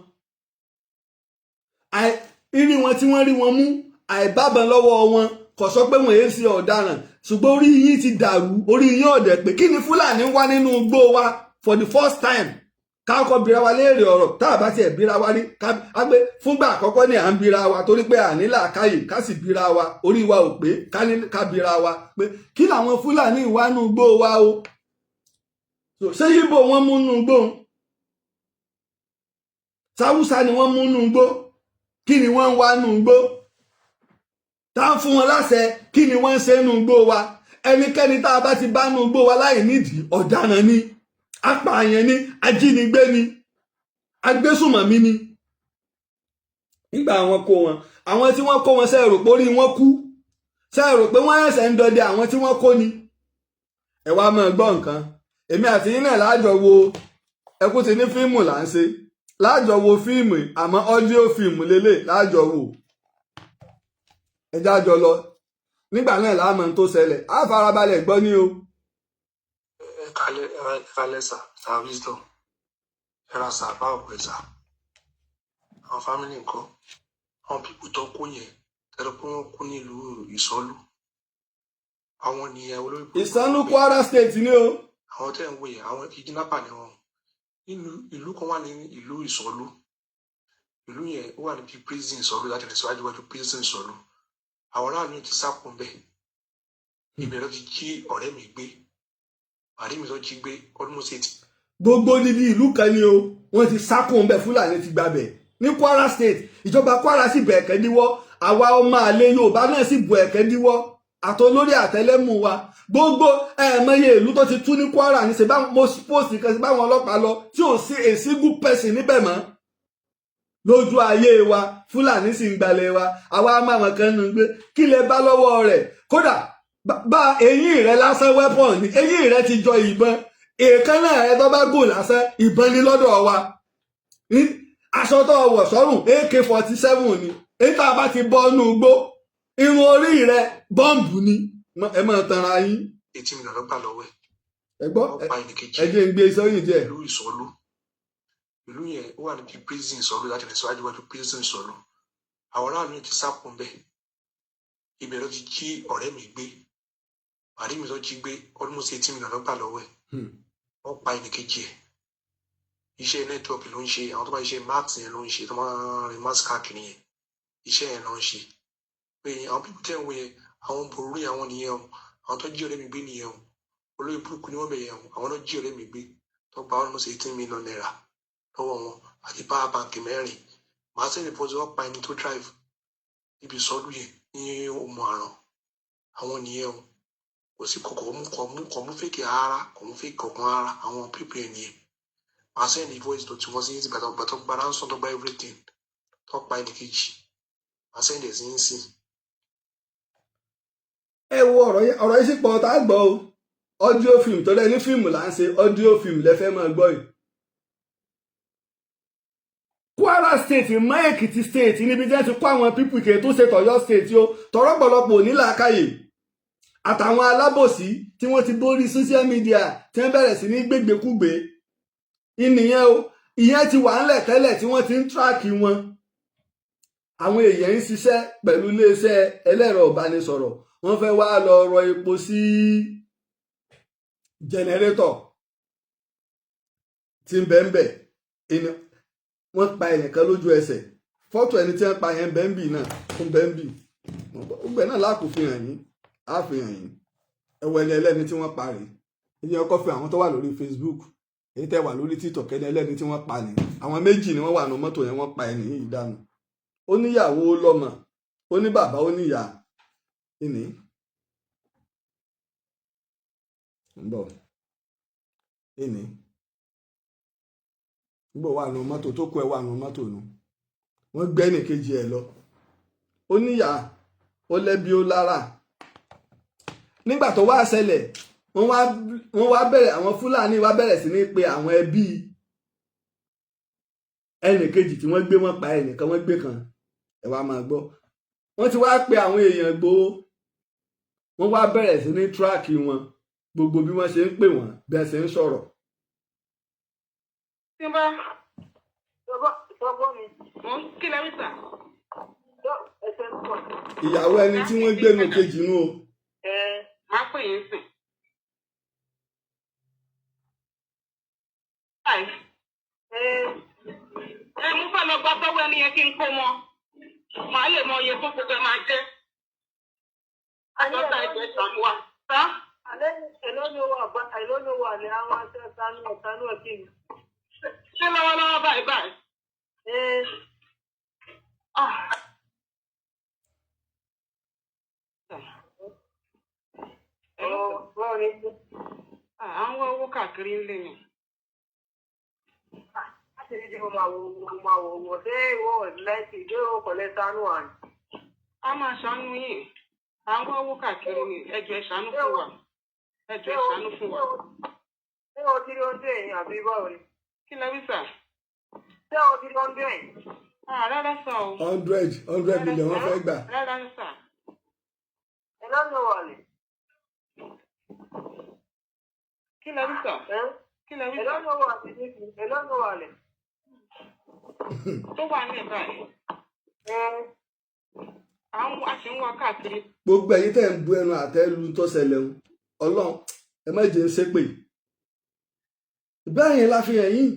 Rírí wọn tí wọ́n rí wọn mú, àìbábọn lọ́wọ́ wọn kò sọ pé wọ́n èé ṣe ọ̀daràn. Ṣùgbọ́n orí yín ti dàrú, orí yín ọ̀dẹ̀ pé kí ni Fúlàní wá nínú igbó wa for the first time? Káàkọ́ bira wa léèrè ọ̀rọ̀ tá a bá tiẹ̀ bira wa rí, ká gbé fúngbà àkọ́kọ́ ní à ń bira wa, torí pé àní làákàyè ká sì bira wa, orí wa ò pé ká bira wa pé kí làwọn Fúlàní wá nínú igbó wa o. Ṣé yíbo wọn mú nínú igbó? Sáwúsá ni wọ́n mú nínú igbó? Kí ni wọ́n ń wá nínú igbó tá ń fún wọn láṣẹ? Kí ni wọ́n ń ṣe nínú igbó wa? Ẹnikẹ́ni tá a bá ti bá nínú igbó wa láì nídìí, ọ̀daràn ni, apààyàn ni, ajínigbé ni, agbésùmọ̀mí ni. Nígbà àwọn kó wọn, àwọn tí wọ́n kó wọn, ṣe rò pé orí wọn kú? Ṣé ẹ rò pé wọ́n ẹ̀sẹ̀ ń dọdẹ àwọn tí wọ́n kó ni? Ẹ wá máa gbọ́ nǹkan. Èmi àti yín náà láàjọ wo, ẹkú ti ní fíìmù là ń ṣe, láàjọ wo fíìmù, àmọ́ audio fíìmù lélẹ̀ láàjọ wò. Ẹ jájọ lọ nígbà náà láàmú tó ṣẹlẹ̀, á farabalẹ̀ gbọ́ ní o. Ẹ kalẹ, ẹ kalẹ sir, sir Wisdom. Ẹ ra sir, báwo pẹ sir? Àwọn family ńkọ́? Àwọn people tó kú yẹn tẹ́lẹ̀ pé wọ́n kú nílùú Ìsọlù, àwọn nìyẹn, olórí burúkú ni Ìsánú wọ́n bẹ̀. Kwara State ni o. Àwọn tẹ́ ń wò yẹn, àwọn kidnapper ni wọ́n. Nínú ìlú kan wà ní ìlú Ìsọlù, ìlú yẹn ó wà níbi prison Ìsọlù, láti rìn síwájú wájú prison Ìsọlù. Àwọn aráàlú ti sá kún bẹ́ẹ̀. Ibẹ̀ ló ti jí ọ̀rẹ́ mi gbé, àrí mi tó jí gbé almost 8. Gbogbo níbi ìlú kan ni o, wọ́n ti sákùn bẹ́ẹ̀, Fúlàní ti gbabẹ̀ ní Kwara State. Ìjọba Kwara sì bẹ̀ ẹ̀kẹ́ díwọ́, àwa ọmọ àlè Yorùbá náà sì bu ẹ̀kẹ́ díwọ́, àtolórí àtẹlẹ́mú wa. Gbogbo ẹ̀ẹ̀mọye ìlú tó ti tú ní Kwara ní ṣe bá mo post kan sí báwọn ọlọ́pàá lọ tí ò sí a single person níbẹ̀ mọ́ lójú ayé wa. Fúlàní sì ń gbalẹ̀ wa, àwa máwọn kan nù gbé kí lè bá lọ́wọ́ rẹ̀. Kódà bá eyín rẹ̀ lásán, weapon ni eyín rẹ̀ ti jọ ìbọn, èèkánná rẹ̀ tó bá gùn lásán, ìbọn ni lọ́dọ̀ wa. Aṣọ tó wọ̀ sọ́rùn, AK-47 ni. Níta bá ti bọ́ inú igbó, irun orí rẹ̀ bọ́ǹbù ni. Ẹ máa tanra yín. 80 million ló gbà lọ́wọ́ ẹ̀. Ẹ gbọ́. Wọ́n pa ẹnìkejì. Ẹ jẹ́ ń gbé sẹ́yìn díẹ̀. Ìlú Ìsọlù, ìlú yẹn ó wà níbi prison Ìsọlù, láti rìn síwájú wájú prison Ìsọlù. Àwọn aráàlú ti sá kún bẹ́ẹ̀. Ibẹ̀ ló ti jí ọ̀rẹ́ mi gbé, àrí mi tó jí gbé almost 80 million ló gbà lọ́wọ́ ẹ̀. Wọ́n pa ẹnìkejì ẹ̀. Iṣẹ́ network ló ń ṣe, àwọn tó bá ṣe mask yẹn ló ń ṣe, tó máa ń rin mask káàkiri yẹn, iṣẹ́ yẹn ló ń ṣe. Pé àwọn people tẹ́ ń wo yẹn, àwọn bòrú yẹn, àwọn nìyẹn o. Àwọn tó jí ọ̀rẹ́ mi gbé nìyẹn o. Olórí burúkú ni wọ́n bẹ̀ yẹn o. Àwọn tó jí ọ̀rẹ́ mi gbé, tó gba almost ₦18 million lọ́wọ́ wọn àti power bank mẹ́rin. Màá sẹ́ni bọ́sẹ̀, wọ́n pa ẹni tó drive níbi ìsọdún yẹn ní òmù àràn. Àwọn nìyẹn o. Kò sí kọ̀kọ̀ mú kọ̀ mú kọ̀ mú fake rárá, kọ̀ mú fake kọ̀ọ̀kan rárá. Àwọn people yẹn nìyẹn. Màá send voice tó tí wọ́n sí gbàtọ̀ gbàtọ̀ gba ransom, tó gba everything, tó pa ẹnì kejì. Màá send ẹ̀ sí yín sí. Ẹ wo ọ̀rọ̀ yẹn, ọ̀rọ̀ yìí sì pọ̀ tá a gbọ́ o. Audio film tó lẹ́ ní fíìmù là ń ṣe, audio film lẹ́fẹ́ máa gbọ́ yìí. Kwara State mọ́ Èkìtì State níbi tí wọ́n ti kó àwọn people kè tó ṣe tọ̀yọ́ State o. Tọ̀rọ̀ pọ̀lọpọ̀ ní làákàyè àtàwọn alábòsí tí wọ́n ti borí social media, tí wọ́n bẹ̀rẹ̀ sí ní gbégbékúgbé ìnìyẹn o. Ìyẹn ti wà ńlẹ̀ tẹ́lẹ̀ tí wọ́n ti ń track wọn. Àwọn èèyàn ń ṣiṣẹ́ pẹ̀lú iléeṣẹ́ ẹlẹ́rọ ìbánisọ̀rọ̀, wọ́n fẹ́ wá lọ rọ epo sí generator tí ń bẹ ń bẹ̀. Wọ́n pa ẹnìkan lójú ẹsẹ̀. Fọ́tò ẹni tí wọ́n pa yẹn bẹ́ńbì náà ń bẹ́ńbì gbogbo ẹ̀ náà láàkó fi hàn yín, á fi hàn yín. Ẹwọ ẹni ẹlẹ́ni tí wọ́n pa rèé. Èyí ọkọ̀ fi àwọn tó wà lórí Facebook, èyí tẹ́ wà lórí TikTok, ẹni ẹlẹ́ni tí wọ́n pa ni. Àwọn méjì ni wọ́n wà ní mọ́tò yẹn, wọ́n pa ẹni yìí dànù. Ó níyàwó, ó lọ́mọ, ó ní bàbá, ó níyà. Ìní ń bọ̀, ìní gbọ́ wà nù mọ́tò tó kú ẹ, wà nù mọ́tò nù. Wọ́n gbé ẹnìkejì ẹ̀ lọ. Ó níyà, ó lẹ́bi, ó lára. Nígbà tó wá ṣẹlẹ̀, wọ́n wá bẹ̀rẹ̀, àwọn Fúlàní wá bẹ̀rẹ̀ sí ní pe àwọn ẹbí ẹnìkejì tí wọ́n gbé. Wọ́n pa ẹnìkan, wọ́n gbé kan. Ẹ wá máa gbọ́, wọ́n ti wá pe àwọn èèyàn gbòó, wọ́n wá bẹ̀rẹ̀ sí ní track wọn, gbogbo bí wọ́n ṣe ń pè wọ́n, bí wọ́n ṣe ń sọ̀rọ̀. Tí n bá Sọgbọ́n mi. Mò ń kí lẹ́wí sà. Ẹsẹ̀ ń pọ̀. Ìyàwó ẹni tí wọ́n gbé nu kejì nú o. Ẹ Máa pè yín sìn. Báyìí. Ẹ Ẹ mú fẹ́ lọ gba sọ́wọ́ ẹni yẹn kí n kó mọ. Màá lè mọ iye tó gbogbo ẹ máa jẹ́. Alẹ́ Lọ́tà ẹ̀jẹ̀ ṣàmú wa. Sá. Alẹ́ èló ni owó àgbà, èló ni owó àlẹ́ àwọn aṣọ sánú ọ̀sánú ọ̀kí mi. Ṣé lọ́wọ́lọ́wọ́ báyìí báyìí? Ẹ Ah. Ọ̀ báwo ni? À ń wá owó káàkiri ńlẹ̀ ni. Láti ní tí mo máa wò ṣé ìwọ lẹ́sìn ìdí owó kọ̀lẹ́ sánú àná. A máa ṣàánú yín. À ń wá owó káàkiri ni. Ẹ jọ̀ọ́, ẹ ṣàánú fún wa. Ẹ jọ̀ọ́, ẹ ṣàánú fún wa. Ṣé o ti rí oúnjẹ yìí àbí báwo ni? Kí lẹ wí, sir? Ṣé o ti rí oúnjẹ yìí? Ah, rárá sir o. Hundred million wọ́n fẹ́ gbà. Rárá sir. Èló ni ó wà lẹ̀? Kí lẹ wí, sir? Ẹ́ Kí lẹ wí, Èló sir? ni ó wà lẹ̀ nísìnyí? Èló ni ó wà lẹ̀? Tó wà ní ẹ̀ báyìí. Ẹ́ A sì ń wá káàkiri. Gbogbo ẹ̀yin tẹ́ ń bu ẹnu àtẹ́ lu tó ṣẹlẹ̀ ń, Ọlọ́run, ẹ má jẹ́ ń ṣépè. Bẹ́ẹ̀ yẹn la fi hàn yín.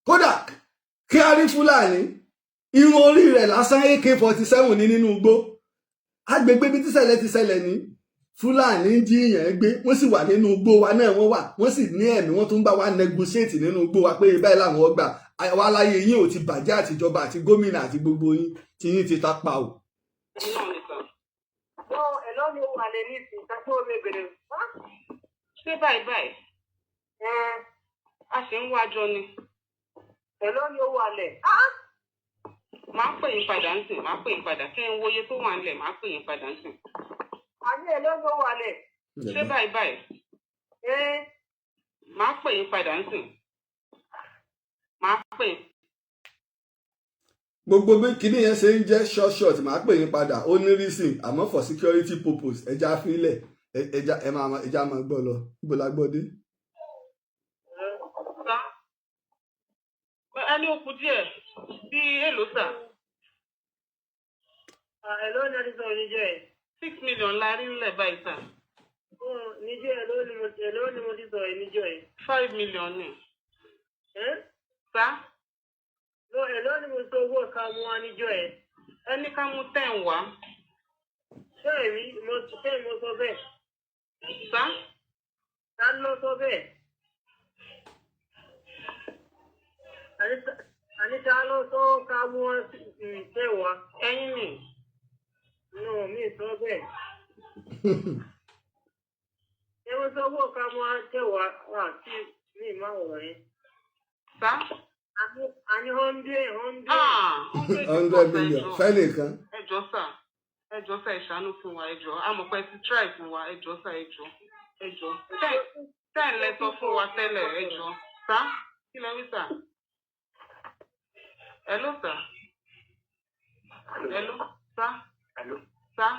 Kódà kí a rí Fúlàní, irun orí rẹ̀ lásán, AK-47 ní nínú igbó agbègbè ibi tíṣẹ̀lẹ̀ ti ṣẹlẹ̀ ní. Fúlàní ń jí yẹn gbé, wọ́n sì wà nínú igbó wa náà. Wọ́n wà, wọ́n sì ní ẹ̀mí, wọ́n tún bá wa negotiate nínú igbó wa pé báyìí làwọn ọgbà àwa láyé yín ò ti bàjẹ́, àtijọba àti gómìnà àti gbogbo yín tí yín ti ta pa o. Náà ni, sir. Tó èló ni ó wà lẹ̀ nísìnyí? Ṣé o lè bèrè? Ṣé báyìí báyìí? Ẹ́ A sì ń wá jọ ni. Èló ni ó wà lẹ̀? Màá pè yín padà ń sìn. Màá pè yín padà. Kí n wo iye tó wà nílẹ̀, màá pè yín padà ń sìn. Àní èló ni ó wà lẹ̀? Ṣé báyìí báyìí? Ẹ́ Màá pè yín padà ń sìn. Màá pè yín. Gbogbo bí kinní yẹn ṣe ń jẹ́ short short, màá pè yín padà, ó ní reason, àmọ́ for security purpose, ẹja fílẹ̀, ẹja ẹ máa ẹja máa gbọ́ lọ. Níbo la gbọ́ dé? Sir. Ẹni ó kù díẹ̀ bí èlò, sir? Èló ni a ti sọ̀rọ̀ níjọ́ yẹn? 6 million la rí nílẹ̀ báyìí, sir. Níjọ́ èló ni mo ti sọ̀rọ̀ níjọ́ yẹn? 5 million ni. Ẹ́ Sir. No, èló ni mo sọ owó ká mú wá níjọ́ yẹn? Ẹni ká mú 10 wá. Ṣé èmi mo ṣé mo sọ bẹ́ẹ̀? Sir. Ta ló sọ bẹ́ẹ̀? Àní ta ló sọ ká mú wá ṣé wá? Ẹ̀yin ni. No, mi sọ bẹ́ẹ̀. Ṣé mo sọ owó ká mú wá ṣé wá wá sí mi máa wọ̀ yẹn? Sir. Àní hundred hundred. Ah, 100 million fẹ́nìkan. Ẹ jọ̀ọ́ sir, ẹ jọ̀ọ́ sir, ẹ ṣàánú fún wa, ẹ jọ̀ọ́. A mọ̀ pé ẹ ti try fún wa. Ẹ jọ̀ọ́ sir, ẹ jọ̀ọ́, ẹ jọ̀ọ́. 10 lẹ sọ fún wa tẹ́lẹ̀. Ẹ jọ̀ọ́ sir. Kí lẹ wí, sir? Hello, sir. Hello, sir. Hello. Sir.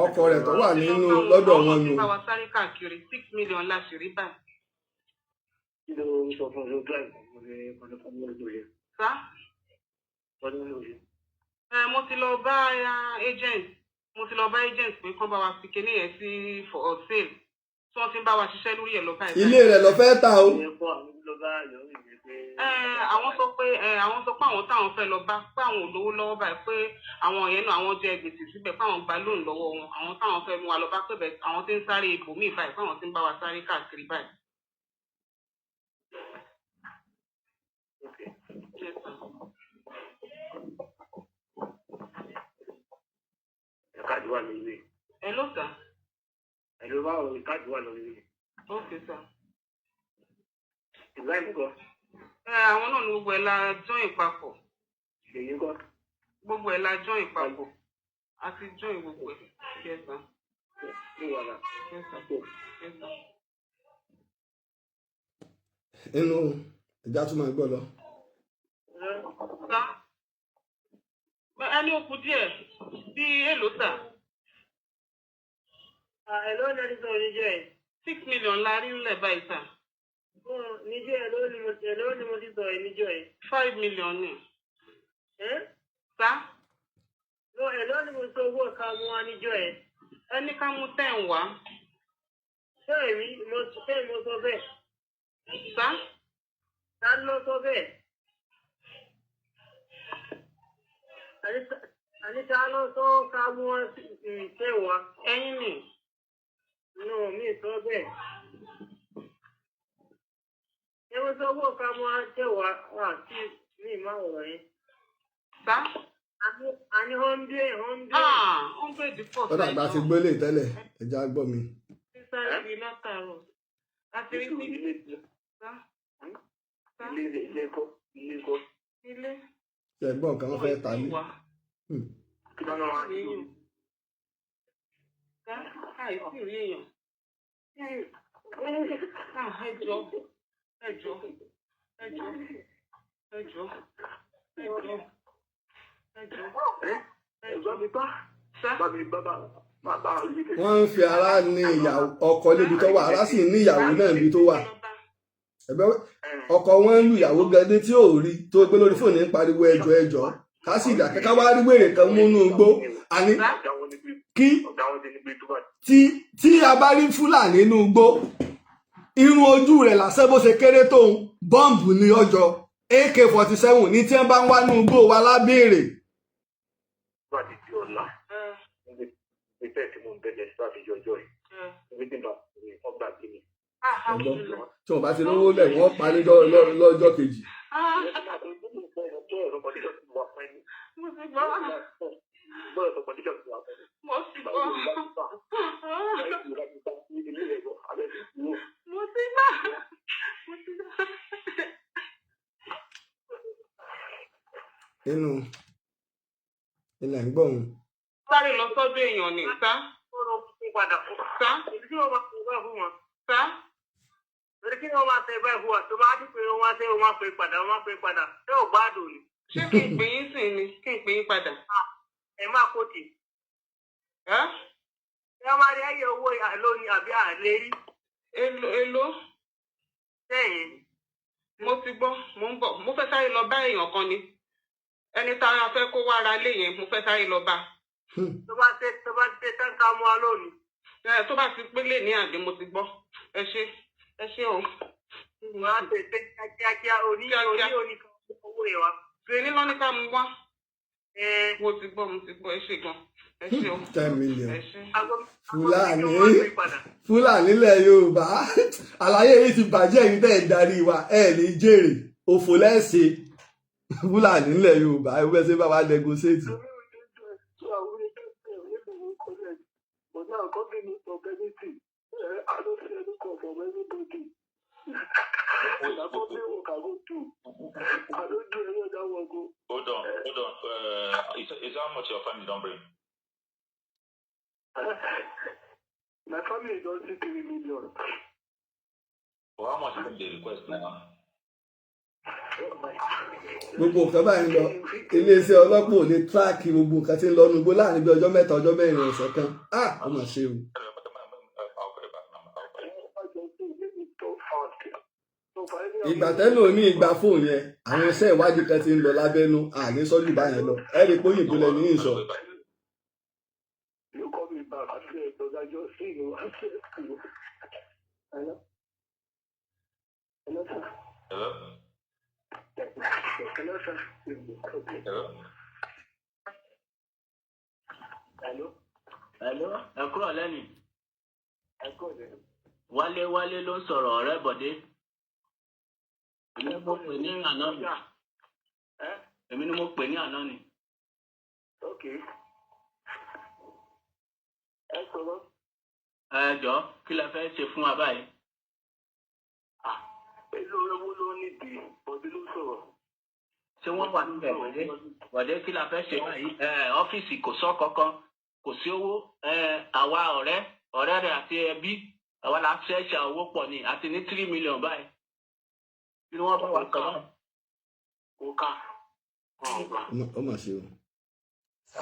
Ọkọ rẹ̀ tó wà nínú lọ́dọ̀ wọn Àwọn nù. tí bá wa sáré káàkiri, 6 million la ṣì rí báyìí. Kí ló ń sọ fún ọjọ́ drive ọdún? Sir. Ọdún lóye. Ẹ mo ti lọ bá agent, mo ti lọ bá agent pé kán bá wa fi kinní yẹn sí for sale, tí wọ́n ti ń bá wa ṣiṣẹ́ lórí ẹ̀ lọ báyìí. Ilé rẹ̀ lọ fẹ́ tà o. Ẹ kọ́ àwọn lọ bá yọrí mi pé. Ẹ àwọn sọ pé àwọn táwọn fẹ́ lọ bá pé àwọn ò lówó lọ́wọ́ báyìí, pé àwọn yẹn náà, àwọn jẹ gbèsè síbẹ̀, pé àwọn gba loan lọ́wọ́ wọn. Àwọn táwọn fẹ́ mú wa lọ bá pé bẹ́ẹ̀, àwọn tí ń sáré ibòmíì báyìí, pé àwọn tí ń bá wa sáré káàkiri báyìí. Okay. Yes, sir. Káàdì wà lórí rẹ̀. Hello, sir. Hello, báwo ni? Káàdì wà lórí rẹ̀. Okay, sir. Ibrahim kọ́. Ẹ àwọn náà ní gbogbo ẹ̀ la join papọ̀. Ṣèyí kọ́. Gbogbo ẹ̀ la join papọ̀, a ti join gbogbo ẹ̀. Yes, sir. Ní wàhálà. Yes, sir. Yes, sir. Inú ẹja tún máa gbọ́ lọ. Sir, ẹni ó kù díẹ̀ bí èlò, sir? Èló ni a ti sọ̀rọ̀ níjọ́ yẹn? 6 million la rí nílẹ̀ báyìí, sir. Níjọ́ èló ni mo ti sọ̀rọ̀ níjọ́ yẹn? 5 million ni. Ẹ́ Sir. No, èló ni mo sọ owó ká mú wá níjọ́ yẹn? Ẹni ká mú 10 wá. Ṣé èmi mo ṣé mo sọ bẹ́ẹ̀? Sir. Ta ló sọ bẹ́ẹ̀? Àní ta ló sọ ká mú wá ṣé wá? Ẹ̀yin ni. No, mi sọ bẹ́ẹ̀. Ṣé mo sọ owó ká mú wá ṣé wá wá sí mi máa wọ̀ yẹn? Sir. Àní hundred hundred. Ah, 100 pọ̀. Ó dàgbà ti gbélé tẹ́lẹ̀, ẹja gbọ́ mi. Sáré bíi látàárọ̀ àti rí sí. Ilé Sir. Sir. ilé ilé kọ́ ilé kọ́. Ilé. Ṣe gbọ́ nǹkan, wọ́n fẹ́ ta lé. Wà. Kí ló ń wá sí? Àìsí rí èèyàn. Ah, ẹ jọ̀ọ́, ẹ jọ̀ọ́, ẹ jọ̀ọ́, ẹ jọ̀ọ́, ẹ jọ̀ọ́, ẹ jọ̀ọ́, ẹ jọ̀ọ́. Sá. Wọ́n ń fi ara ní ìyàwó ọkọ níbi tó wà, ara sì ní ìyàwó náà níbi tó wà. Ẹ̀bẹ̀ ọkọ wọn ń lu ìyàwó gan-an tí ò rí tó gbé lórí fóònù ń pariwo, "Ẹjọ́, ẹjọ́." Ká sì dà ká wá rí wèrè kan múnú igbó àní kí tí a bá rí Fúlàní nínú igbó, irun ojú rẹ̀ lásán, bó ṣe kéré tóun, bọ́ǹbù ní ọjọ́ AK-47 ní tí wọ́n bá ń wá nínú igbó wa lábẹ́rẹ́. Bá ti di ọ̀la, níbi tẹ́ tí mo ń bẹ̀rẹ̀ sí láti jọjọ́ yìí, níbi tí bá wọ́n gbàgbé mi. Ẹ̀gbọ́n, tí wọ́n bá ti lówó lẹ̀, wọ́n pa ní lọ́jọ́ kejì. Mo ti gbọ́. Mo ti gbọ́. Mo ti gbọ́. Mo ti gbọ́. Nínú ilẹ̀ ń gbọ̀hún. Sáré lọ sọ́dọ̀ èèyàn ni sá. Padà. Sá. Kí wọ́n máa ṣe báyìí fún wọn? Sá. Torí kí wọ́n máa ṣe báyìí fún wa? Tó bá ti pé wọ́n máa ṣe, wọ́n máa pè padà, wọ́n máa pè padà. Ṣé ò gbádùn ni? Ṣé kí n pè yín sìn ni? Kí n pè yín padà? Ẹ máa kó tì. Ẹ́? Ṣé wọ́n máa rí ayé owó lónìí àbí àlè rí? Èló èló? Sẹ́yìn. Mo ti gbọ́, mo ń bọ̀. Mo fẹ́ sáré lọ bá èèyàn kan ni. Ẹni tá a fẹ́ kó wá ra ilé yẹn, mo fẹ́ sáré lọ bá. Tó bá ṣe tán, ká mú wa lónìí. Ẹ tó bá ti pélé ní àbí, mo ti gbọ́. Ẹ ṣé, ẹ ṣé o. Wọ́n á ṣe ṣe kíákíá òní òní òní kan owó yẹn wa. Ṣe ní lọ́ní ká mú wá. Ẹ Mo ti gbọ́, mo ti gbọ́. Ẹ ṣé gan. Ẹ ṣé o. 10 million. Ẹ ṣé. Fúlàní, Fúlàní ilẹ̀ Yorùbá, àlàyé yìí ti bàjẹ́. Yìí tẹ́ ẹ̀ darí wa, ẹ̀ ní jèrè òfò lẹ́sẹ̀. Fúlàní ilẹ̀ Yorùbá, ẹ bẹ́ẹ̀ ṣe bá wa negotiate. But now, company no talk anything. I don't see any call from anybody. Na company work I go do. I don't do any other work o. Hold on, hold on. Is how much your family don bring? My family don see 3 million. Or how much dem dey request now? Gbogbo nǹkan báyìí ń lọ, iléeṣẹ́ ọlọ́pàá ò lè track gbogbo nǹkan tí ń lọ nugbó láàrin bí ọjọ́ 3, ọjọ́ 4, ọ̀sẹ̀ kan. Ah, ó mà ṣe o. I'll call you back now. I'll call you. Ìgbà tẹ́lẹ̀ ní ìgbà fóònù yẹn, àwọn iṣẹ́ ìwádìí kan ti ń lọ lábẹ́nú, àní sọ́jú báyẹn lọ. Ẹ rí i pé òyìnbó lẹni yìí sọ. I'll call you back. You call me back. I said, because I just see you. I said, you. Hello? Hello, sir. Hello? Hello, sir. Okay. Hello? Hello? Hello, ẹ kúrò lẹ́nu. Ẹ kọ́ ẹ̀. Wálé, Wálé ló ń sọ̀rọ̀, ọ̀rẹ́ Bọ̀dé. Èmi ni mo pè ní àná ni. Eh? Èmi ni mo pè ní àná ni. Okay. Ẹ sọ̀rọ̀. Ẹ jọ, kí lẹ fẹ́ ṣe fún wa báyìí? Ah, èló owó ló nídìí? Bọ̀dé ló sọ̀rọ̀. Ṣé wọ́n wà níbẹ̀, Bọ̀dé? Bọ̀dé, kí la fẹ́ ṣe báyìí? Ẹ ọ́fíìsì kò sọ kankan, kò sí owó. Ẹ àwa ọ̀rẹ́ rẹ̀ àti ẹbí, àwa la fẹ́ ṣe owó pọ̀ ni àti ní 3 million báyìí. Kí ni wọ́n bá wa sọ báyìí? Kò ká. Wọn ò gbà. Ó mà ṣe o.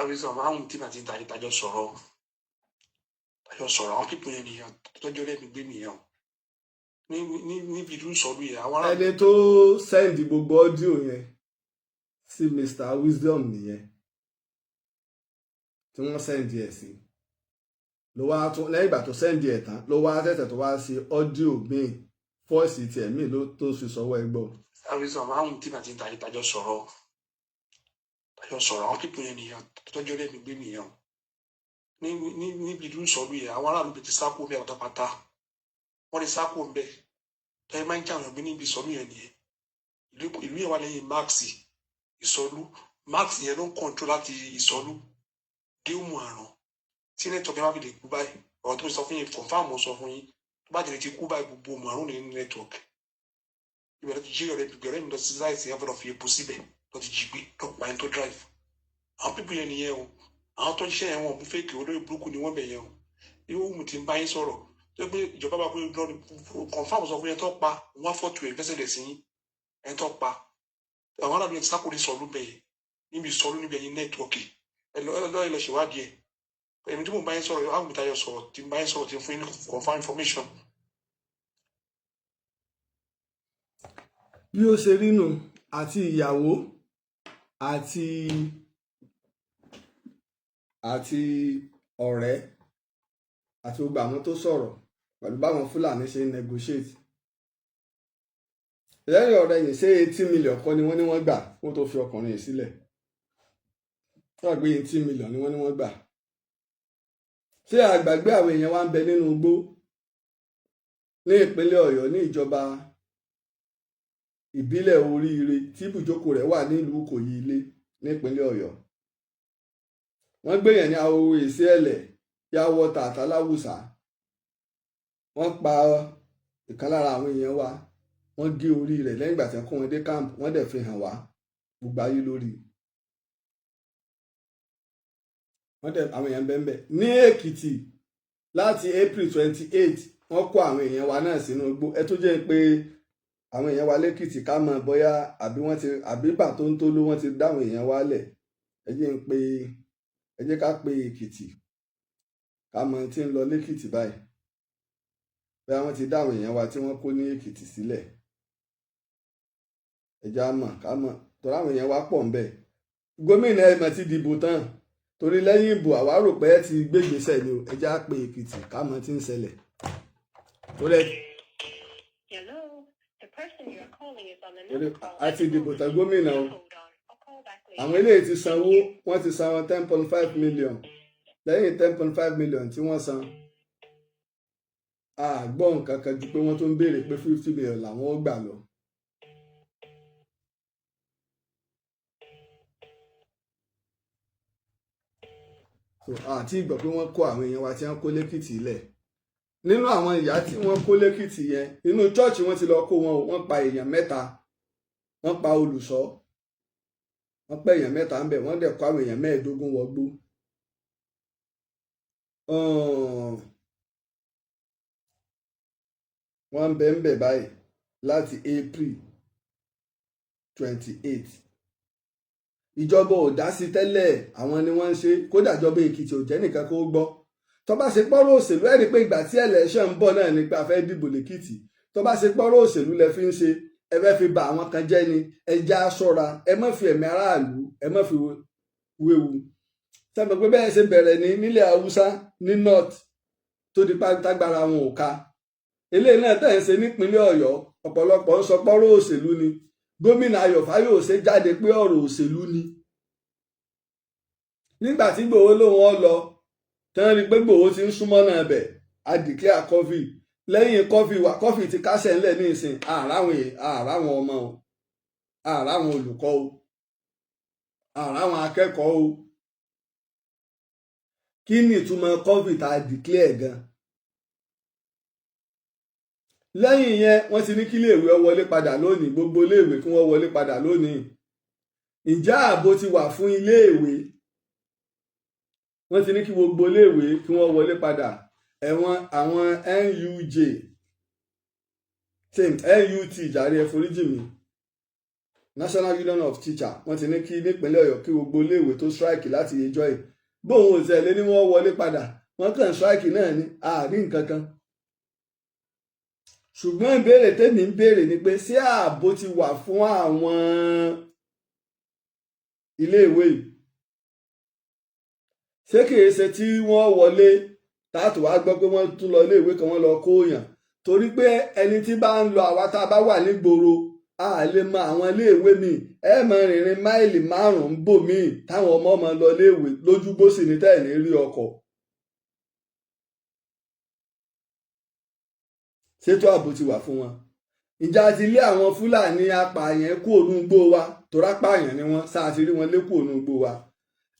Àwísàn àwọn tí màá ti darí tajọ sọ̀rọ̀ àwọn people yẹn nìyẹn, tọ́jú ọ̀rẹ́ mi gbé nìyẹn o. Ní ní níbi ìlú sọ̀rọ̀ yẹn, àwọn ará Ẹni tó send gbogbo audio yẹn sí Mr Wisdom nìyẹn, tí wọ́n send ẹ̀ sí, ló wá tún lẹ́yìn ìgbà tó send ẹ̀ tán, ló wá tẹ̀tẹ̀ tó wá sí audio míì, voice tiẹ̀ míì ló tó fi sọ́wọ́ ẹgbọ́. Àwísàn àwọn tí màá ti darí tajọ sọ̀rọ̀ àwọn people yẹn nìyẹn, tọ́jú ọ̀rẹ́ mi gbé nìyẹn o. Ní ní níbi ìlú sọ̀rọ̀ yẹn, àwọn aráàlú ti sá kúrò bẹ́ẹ̀ pátápátá. Wọ́n ti sá kúrò bẹ́ẹ̀. Tọ́yẹ máa ń jẹ́ àwọn ọ̀gbìn níbi ìsọ̀lú yẹn nìyẹn. Ìlú yẹn wà lẹ́yìn Max Ìsọlú. Max yẹn ló ń control láti Ìsọlú dé Òmù Àràn. Tí network yẹn bá fi lè kú báyìí, ọ̀rọ̀ tó sọ fún yín, confirm mo sọ fún yín, tó bá jẹ́ ti kú báyìí, gbogbo Òmù Àrùn ní network. Ibẹ̀ ló ti jí ọ̀rẹ́ mi. Ọ̀rẹ́ mi lọ sí láìsí yẹn, fẹ́ lọ fi epo síbẹ̀, lọ ti jí gbé, lọ pa ẹni tó drive. Àwọn people yẹn nìyẹn o. Àwọn tó ń ṣiṣẹ́ yẹn, wọn mú fake, olórí burúkú ni wọ́n bẹ̀ yẹn o. Irú mi ti ń bá yín sọ̀rọ̀ tó pé ìjọba bá pé lọ́ọ́ confam sọ fún yẹn tó pa wọ́n fọ́tò ẹ̀ fẹsẹ̀ lẹ̀ sí yín ẹ̀ tó pa. Àwọn aráàlú yẹn ti sákòrí sọ̀lú bẹ̀yẹ níbi sọ̀lú níbi ẹ̀yìn network. Ẹ lọ ẹ lọ ṣèwádìí ẹ̀. Èmi tí mo bá yín sọ̀rọ̀, àwọn ìtayọ̀ sọ̀rọ̀ tí mo bá yín sọ̀rọ̀ tí ń fún yín ní confam information. Bí ó ṣe rí nù, àti ìyàwó àti ọ̀rẹ́ àti gbogbo àwọn tó sọ̀rọ̀ pẹ̀lú báwọn Fúlàní ṣe ń negotiate lẹ́yìn ọ̀rẹ́ yìí, ṣé 80 million kọ́ ni wọ́n ní wọ́n gbà kó tó fi ọkùnrin yìí sílẹ̀? Wọ́n gbé 80 million ni wọ́n ní wọ́n gbà. Ṣé àgbàgbé àwọn èèyàn wa ń bẹ nínú igbó ní ìpínlẹ̀ Ọ̀yọ́, ní ìjọba ìbílẹ̀ Oríire tí ibùjókòó rẹ̀ wà nílùú Ìkòyí Ilé nípínlẹ̀ Ọ̀yọ́? Wọ́n gbé yẹn ní Ahoro Èsì Ẹ̀lẹ̀, Yàwọ́ta àtàláwùsà. Wọ́n pa ìkan lára àwọn èèyàn wa, wọ́n gé orí rẹ̀ lẹ́yìn ìgbà tí wọ́n kó wọn dé camp. Wọ́n dẹ̀ fi hàn wá, gbogbo ayé lórí wọ́n dẹ̀ àwọn èèyàn bẹ́ẹ̀ bẹ́ẹ̀. Ní Èkìtì, láti April 28, wọ́n kó àwọn èèyàn wa náà sínú igbó. Ẹ tó jẹ́ pé àwọn èèyàn wa lẹ́kìtì, ká mọ̀ bóyá àbí wọ́n ti àbí bà tó ń tó ló wọ́n ti dáwọn èèyàn wa lẹ̀. Ẹ jẹ́ ń pé, ẹ jẹ́ ká pe Èkìtì, ká mọ̀ tí ń lọ lẹ́kìtì báyìí, bóyá wọ́n ti dáwọn èèyàn wa tí wọ́n kó ní Èkìtì sílẹ̀. Ẹ jẹ́ á mọ̀, ká mọ̀, torí àwọn èèyàn wa pọ̀ ńbẹ̀. Gómìnà ẹ̀ mọ̀ ti dìbò tán, torí lẹ́yìn ìbò àwa rò pé ẹ ti gbégbèsè ni o. Ẹ jẹ́ á pe Èkìtì, ká mọ̀ tí ń ṣẹlẹ̀, torí ẹ torí a ti dìbò tán gómìnà o. Àwọn eléyìí ti sanwó, wọ́n ti san 10.5 million. Lẹ́yìn 10.5 million tí wọ́n san, a gbọ́ nǹkan kan ju pé wọ́n tún ń béèrè pé 50 million làwọn ó gbà lọ. So àti ìgbà pé wọ́n kó àwọn èèyàn wa tí wọ́n kó lẹ́kìtì lẹ̀, nínú àwọn ìyá tí wọ́n kó lẹ́kìtì yẹn, inú chọ́ọ̀chì wọ́n ti lọ kó wọn o. Wọ́n pa èèyàn mẹ́ta, wọ́n pa olùṣọ́, wọ́n pa èèyàn mẹ́ta ń bẹ̀, wọ́n dẹ̀ kó àwọn èèyàn 15 wọgbó. Wọ́n ń bẹ ń bẹ̀ báyìí láti April 28. Ìjọba ò dá sí tẹ́lẹ̀, àwọn ni wọ́n ń ṣe. Kódà ìjọba Èkìtì ò jẹ́ nìkan kó gbọ́. Tó bá ṣe pọ́rọ̀ òṣèlú, ẹ̀ rí pé ìgbà tí election ń bọ̀ náà ni pé a fẹ́ dìbò lẹ́kìtì. Tó bá ṣe pọ́rọ̀ òṣèlú lẹ fi ń ṣe, ẹ fẹ́ fi bà àwọn kan jẹ́ ni. Ẹ já ṣọ́ra, ẹ má fi ẹ̀mí aráàlú, ẹ má fi wéwu. Sẹ́mi pé bẹ́ẹ̀ ṣe bẹ̀rẹ̀ ní nílẹ̀ Haúsá ní north tó di tágbára wọn ò ka, eléyìí náà tẹ̀ ń ṣe nípínlẹ̀ Ọ̀yọ́, ọ̀pọ̀lọpọ̀ ń sọ pọ́rọ̀ òṣèlú ni. Gómìnà Ayọ̀ Fáyọ̀ṣe jáde pé ọ̀rọ̀ òṣèlú ni. Nígbà tí Ìgbòho lòun ọ lọ tán, rí i pé Ìgbòho ti ń súnmọ́ náà bẹ̀, a declare curfew. Lẹ́yìn curfew wà, curfew ti kásẹ̀ ńlẹ̀ ní ìsìn, àràwọn ọmọ o, àràwọn olùkọ́ o, àràwọn akẹ́kọ̀ọ́ o. Kí ni ìtumọ̀ curfew tá a declare gan? Lẹ́yìn yẹn, wọ́n ti ní kí iléèwé ó wọlé padà lónìí, gbogbo iléèwé kí wọ́n wọlé padà lónìí. Ǹjẹ́ ààbò ti wà fún iléèwé? Wọ́n ti ní kí gbogbo iléèwé kí wọ́n wọlé padà. Ẹ̀wọ̀n àwọn NUJ, same NUT jàre, ẹ foríjì mi, National Union of Teachers, wọ́n ti ní kí nípínlẹ̀ Ọ̀yọ́ kí gbogbo iléèwé tó strike láti ìjọ yìí, bóun ò tẹ̀lé ní wọ́n wọlé padà. Wọ́n kàn strike náà ní àárín nǹkan kan. Ṣùgbọ́n ìbéèrè tèmi ń béèrè ni pé, ṣé ààbò ti wà fún àwọn iléèwé yìí? Ṣé kìí ṣe tí wọ́n wọlé táàtù wá gbọ́ pé wọ́n tún lọ iléèwé kan, wọ́n lọ kó yàn? Torí pé ẹni tí bá ń lọ, àwa tá a bá wà nígboro, a lè mọ àwọn iléèwé míì. Ẹ mọ rìnrìn máìlì 5 bò míì táwọn ọmọ ọmọ lọ iléèwé lójúgbó sì ní tẹ́ẹ̀ ní rí ọkọ̀. Ṣètò ààbò ti wà fún wọn? Ìjà ti lé àwọn Fúlàní apààyàn kú ònú igbó wa, torá pààyàn ni wọ́n sáà ti rí wọn lé kú ònú igbó wa.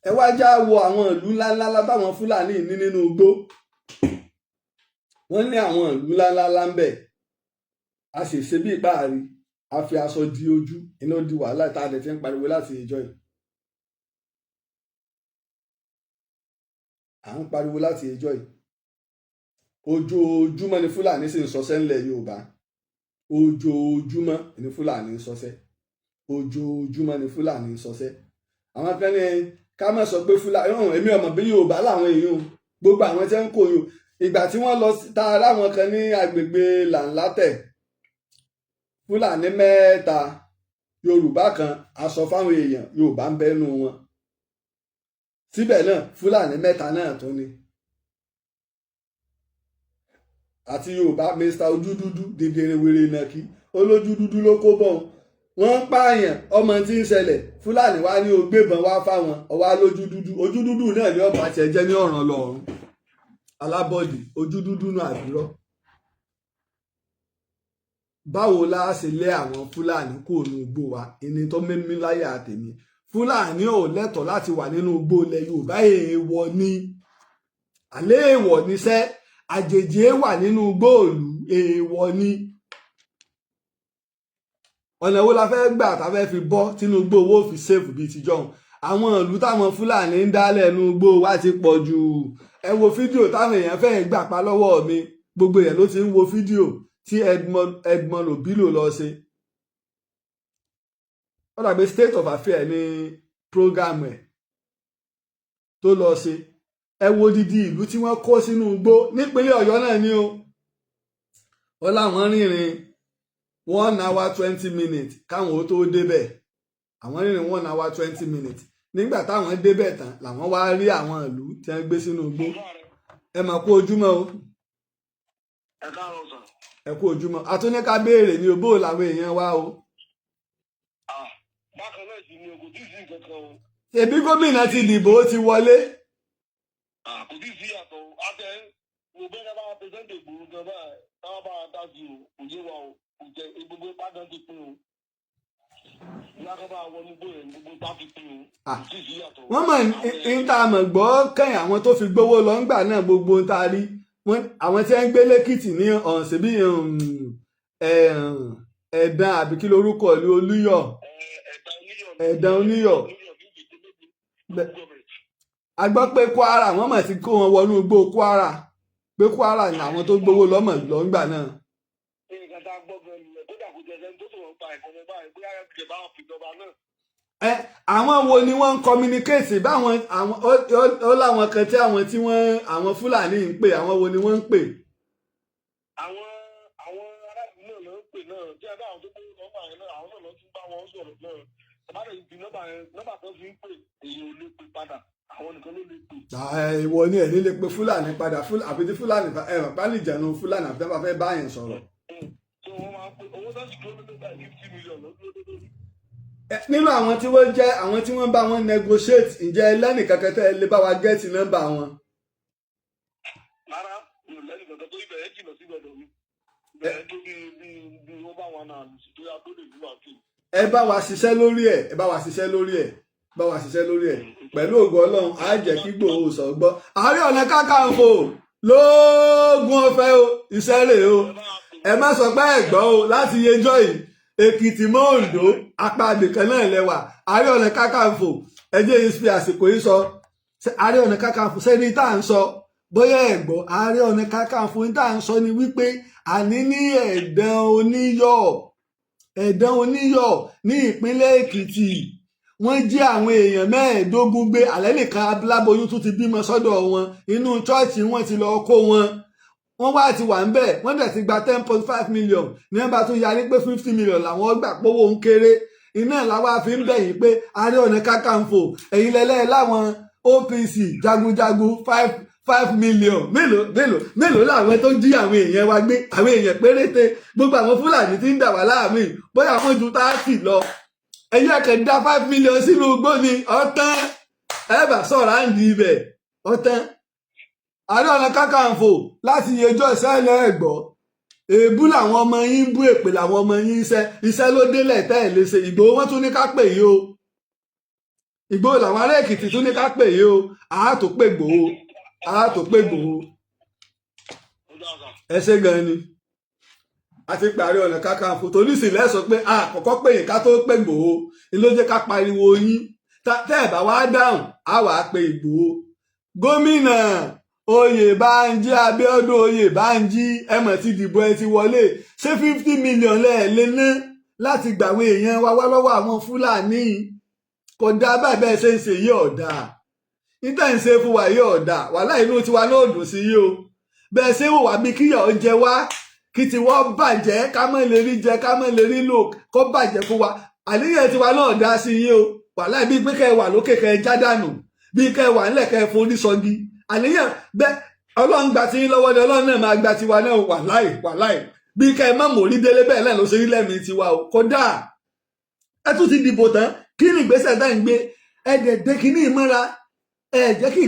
Ẹ wá já wo àwọn ìlú ńláńlá táwọn Fúlàní ní nínú igbó. Wọ́n ní àwọn ìlú ńláńlá ń bẹ. A sì ṣe bí ìpáàrí, a fi aṣọ di ojú, iná di wàhálà tá a dẹ̀ ti ń pariwo láti ìjọ yìí. À ń pariwo láti ìjọ yìí. Ojoojúmọ́ ni Fúlàní sì ń sọsẹ́ ńlẹ̀ Yorùbá. Ojoojúmọ́ ni Fúlàní ń sọsẹ́, ojoojúmọ́ ni Fúlàní ń sọsẹ́. Àwọn kan ní ká má sọ pé Fúlàní ọ̀hún, èmi ọmọ bí Yorùbá làwọn èèyàn o. Gbogbo àwọn tí wọ́n ń kó yòó, ìgbà tí wọ́n lọ ta láwọn kan ní agbègbè Làǹlátẹ̀, Fúlàní mẹ́ta, Yorùbá kan, a sọ fáwọn èèyàn Yorùbá ń bẹ́nu wọn. Síbẹ̀ náà, Fúlàní mẹ́ta náà tún ni àti Yorùbá. Mr Ojúdúdú dìndìnrín wèrè nàkí, olójú dúdú ló kó bọ̀ wọ́n ń pààyàn. Ọmọ tí ń ṣẹlẹ̀, Fúlàní wá ní ògbébọn wá fáwọn ọwá lójú dúdú. Ojú dúdú náà ní ọba tiẹ̀ jẹ́ ní ọ̀ràn lọ́rùn alábọ́ọ̀dì ojú dúdú náà àbírọ́. Báwo la ṣe lé àwọn Fúlàní kúrò ní igbó wa? Ìní tó mímí láyà tèmi, Fúlàní ò lẹ́tọ̀ọ́ láti wà nínú igbó ilẹ̀ Yorùbá. Èèwọ̀ ni, àlẹ́ èèwọ̀ níṣẹ́ àjèjì wà nínú igbó òlù, èèwọ̀ ni. Ọ̀nà wo la fẹ́ gbà tá a fẹ́ fi bọ́ tínú igbó owó fi save bíi tijọ́? Àwọn ìlú táwọn Fúlàní ń dálẹ̀ nínú igbó wa ti pọ̀ jù. Ẹ wo fídíò táwọn èèyàn fẹ́ gbà pa lọ́wọ́ mi. Gbogbo èèyàn ló ti ń wo fídíò tí Edmond Obilo lọ ṣe. Ó dàbí State of Affair ní program ẹ̀ tó lọ ṣe. Ẹ wo didi ìlú tí wọ́n kó sínú igbó nípínlẹ̀ Ọ̀yọ́ náà ni o. Wọ́n láwọn rìnrìn 1 hour 20 minutes káwọn ó tó débẹ̀. Àwọn rìnrìn 1 hour 20 minutes. Nígbà táwọn débẹ̀ tán làwọn wá rí àwọn ìlú tí wọ́n gbé sínú igbó. Ẹ mà kú ojúmọ́ o. Ẹ káàárọ̀ sàn. Ẹ kú ojúmọ́. Àtúnika béèrè ní obó làwọn èèyàn wá o. Bákan náà sì ni o, kò tí ì sí nǹkan kan o. Ṣèbí gómìnà ti dìbò, ó ti wọlé. Kò tí ì sí yàtọ̀ o. Àtẹ mo bẹ́ẹ̀ ká bá wa pẹ̀sẹ̀ntì Ìgbòho gan báyìí, táwọn bá wa dá sí o, kò yé wa o, kò jẹ gbogbo ipá gan ti pín o. Ìyá kan bá wọnú gbó yẹn, gbogbo ipá ti pín o. Kò tí ì sí yàtọ̀ o. Wọ́n mọ̀ ń tá a mọ̀ gbọ́ kẹ́yìn àwọn tó fi gbowó lọ ńgbà náà, gbogbo ń tá a rí àwọn tí wọ́n ń gbé lẹ́kìtì ní ọ̀sẹ̀ bí Ẹ̀dàn àbí kí lorúkọ ìlú Olúyọ̀, Ẹ̀dàn Oníyọ̀. A gbọ́ pé Kwara, wọ́n mọ̀ ti kó wọn wọnú igbó Kwara, pé Kwara ni àwọn tó gbowó lọ́mọ̀ lọ́ngbà náà. Nǹkan tá a gbọ́ gan nìyẹn. Kódà kò jẹ́ ẹni tó sọ̀rọ̀ pa ẹ̀kọ́ mọ́ báyìí, bóyá ẹ̀ bá wọn fìjọba náà. Ẹ àwọn wo ni wọ́n ń communicate báwọn? Àwọn ó láwọn kan tí àwọn tí wọ́n àwọn Fúlàní ń pè, àwọn wo ni wọ́n ń pè? Àwọn aráàlú náà ló ń pè náà tí a bá àwọn tó gbé nọ́mbà yẹn náà, àwọn náà ló tún bá wọn sọ̀rọ̀ náà. Bàbá rẹ̀ fi nọ́mbà yẹn, nọ́mbà tó fi ń pè, èyí ò lè pè padà, àwọn nìkan ló lè pè. Ìwọ ni ẹ̀ ní lè pe Fúlàní padà, àfi tí Fúlàní ẹ ràn pálí ìjànú Fúlàní àfi tí wọ́n bá fẹ́ bá yẹn sọ̀rọ̀. Tó wọ́n máa ń pè owó tó sì dúró lórí 50 million ló dúró lórí. Nínú àwọn tí wọ́n jẹ́ àwọn tí wọ́n bá wọn negotiate, ǹjẹ́ ẹlẹ́nì kankan tẹ́ ẹ lè bá wa get nọ́mbà wọn? Rárá, mi ò lẹ́nu kankan tó ibẹ̀ yẹn jìnnà sí gbọdọ̀ mi. Ibẹ̀ tó bí bí bí wọ́n bá wọn náà tó yá tó lè ní wà kí. Ẹ bá wa ṣiṣẹ́ lórí ẹ̀, ẹ bá wa ṣiṣẹ́ lórí ẹ̀, bá wa ṣiṣẹ́ lórí ẹ̀. Pẹ̀lú ògo Ọlọ́run, á jẹ́ kí Ìgbòho sọ gbọ́. Ààrẹ Ọ̀nà Kakanfò lóògùn ọ̀fẹ́ o, iṣẹ́ rèé o. Ẹ má sọ pé ẹ gbọ́ o. Láti yẹjọ́ yìí, Èkìtì mọ́ Oǹdó, apá abìkan náà lẹ́wà. Ààrẹ Ọ̀nà Kakanfò, ẹ jẹ́ yìí fi àsìkò yìí sọ Ààrẹ Ọ̀nà Kakanfò sẹ́ni tá à ń sọ, bóyá ẹ gbọ́. Ààrẹ Ọ̀nà Kakanfò ní tá à ń sọ ni wípé àní ní Ẹ̀dàn Oníyọ̀, Ẹ̀dàn Oníyọ̀ ní ìpínlẹ̀ Èkìtì, wọ́n jí àwọn èèyàn 15 gbé. Alẹ́ nìkan aláboyún tún ti bímọ sọ́dọ̀ wọn. Inú chọ́ọ̀chì wọ́n ti lọ kó wọn. Wọ́n wá ti wà ń bẹ̀, wọ́n dẹ̀ ti gba 10.5 million ní wọ́n bá tún yarí pé 50 million làwọn gbà, pówó ń kéré. Iná làwa fi ń bẹ̀ yín pé Ààrẹ Ọ̀nà Kakanfò, ẹ̀yin lẹ́lẹ́ láwọn OPC jagunjagun, five five million mélòó mélòó mélòó làwọn tó jí àwọn èèyàn wa gbé? Àwọn èèyàn péréte. Gbogbo àwọn Fúlàní tí ń dà wá láàmú yìí, bóyá wọ́n ju 30 lọ. Ẹ̀yin ẹ̀kẹ́ dá 5 million sínú igbó ni ọ̀tán, ẹ bá sọ̀rọ̀ à ń di ibẹ̀ ọ̀tán. Ààrẹ Ọ̀nà Kakanfò, láti yẹjọ́ ìṣẹ̀lẹ̀ ẹ̀gbọ́, èébú làwọn ọmọ yín ń bú, èpè làwọn ọmọ yín ń ṣẹ́. Iṣẹ́ ló délẹ̀ tẹ́ ẹ̀ lè ṣe. Ìgbòho, wọ́n tún ní ká pè yìí o. Ìgbòho làwọn ará Èkìtì tún ní ká pè yìí o. Àá tó pè Gbòho, àá tó pè Gbòho. Ẹ ṣe gan ni. A ti parí Ọ̀nà Kakanfò torí sì lẹ́sọ pé a kọ́kọ́ pè yín ká tó pè Ìgbòho ni ló jẹ́ ká pariwo yín. Tẹ́ ẹ̀ bá wá dáhùn, á wàá pe Ìgbòho. Gómìnà. Oyèbánjí, Abíọ́dún Oyèbánjí, ẹ mọ̀ ti dìbò, ẹ ti wọlé. Ṣé 50 million lẹ́ẹ̀ lé ná láti gbàwé èèyàn wa wá lọ́wọ́ àwọn Fúlàní? Kò dáa báyìí. Bẹ́ẹ̀ ṣe ń ṣe yìí ọ̀dà, níta ń ṣe fún wa yìí ọ̀dà. Wàhálà inú tiwa náà dùn sí yìí o. Bẹ́ẹ̀ ṣe wò wá bí kíyà ó jẹ wá, kí tiwọ́ bàjẹ́, ká mọ̀ lè rí jẹ, ká mọ̀ lè rí lò, kó bàjẹ́ fún wa. Àníyàn tiwa náà dá sí yìí o. Wàhálà bíi pé kẹ́ ẹ wà lókè kẹ́ ẹ já dànù, bíi kẹ́ ẹ wà ńlẹ̀ kẹ́ ẹ forí sọgi. Àníyàn bẹ́ẹ̀, Ọlọ́run gba ti yín lọ́wọ́ ni, Ọlọ́run náà máa gba tiwa náà. Wàláì, wàláì, bíi kẹ́ ẹ má mórí délé, bẹ́ẹ̀ náà ló ṣe rí lẹ́mìí tiwa o. Kódà ẹ tún ti dìbò tán, kí ni ìgbésẹ̀ tá ń gbé? Ẹ dẹ̀ dé kínní ìmọ́ra, ẹ jẹ́ kí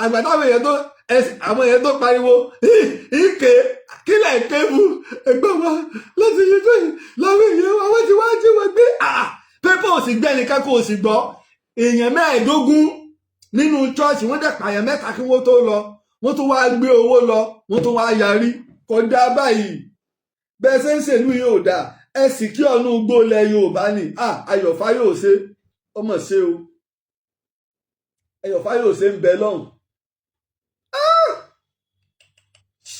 àgbà táwọn èèyàn tó àwọn èèyàn tó pariwo ìké kí lẹ̀ ń ké fún ẹgbẹ́ wa láti yí tó yìí láwọn èèyàn wa wọ́n ti wá jí wọn gbé. Pépà ò sì gbẹ́ nìkan kò sì gbọ́. Èèyàn 15 nínú chọ́ọ̀chì, wọ́n dẹ̀ pààyàn mẹ́ta kí wọ́n tó lọ. Wọ́n tún wá gbé owó lọ, wọ́n tún wá yarí. Kò dáa báyìí. Bẹ́ẹ̀ ṣe ń ṣèlú yìí ò dáa. Ẹ sì kí ọ̀nù gbólẹ̀ Yorùbá ni. Ayọ̀ Fáyọ̀ṣe ọmọ ṣe o. Ayọ̀ Fáyọ̀ṣe ń bẹ lọ́hùn.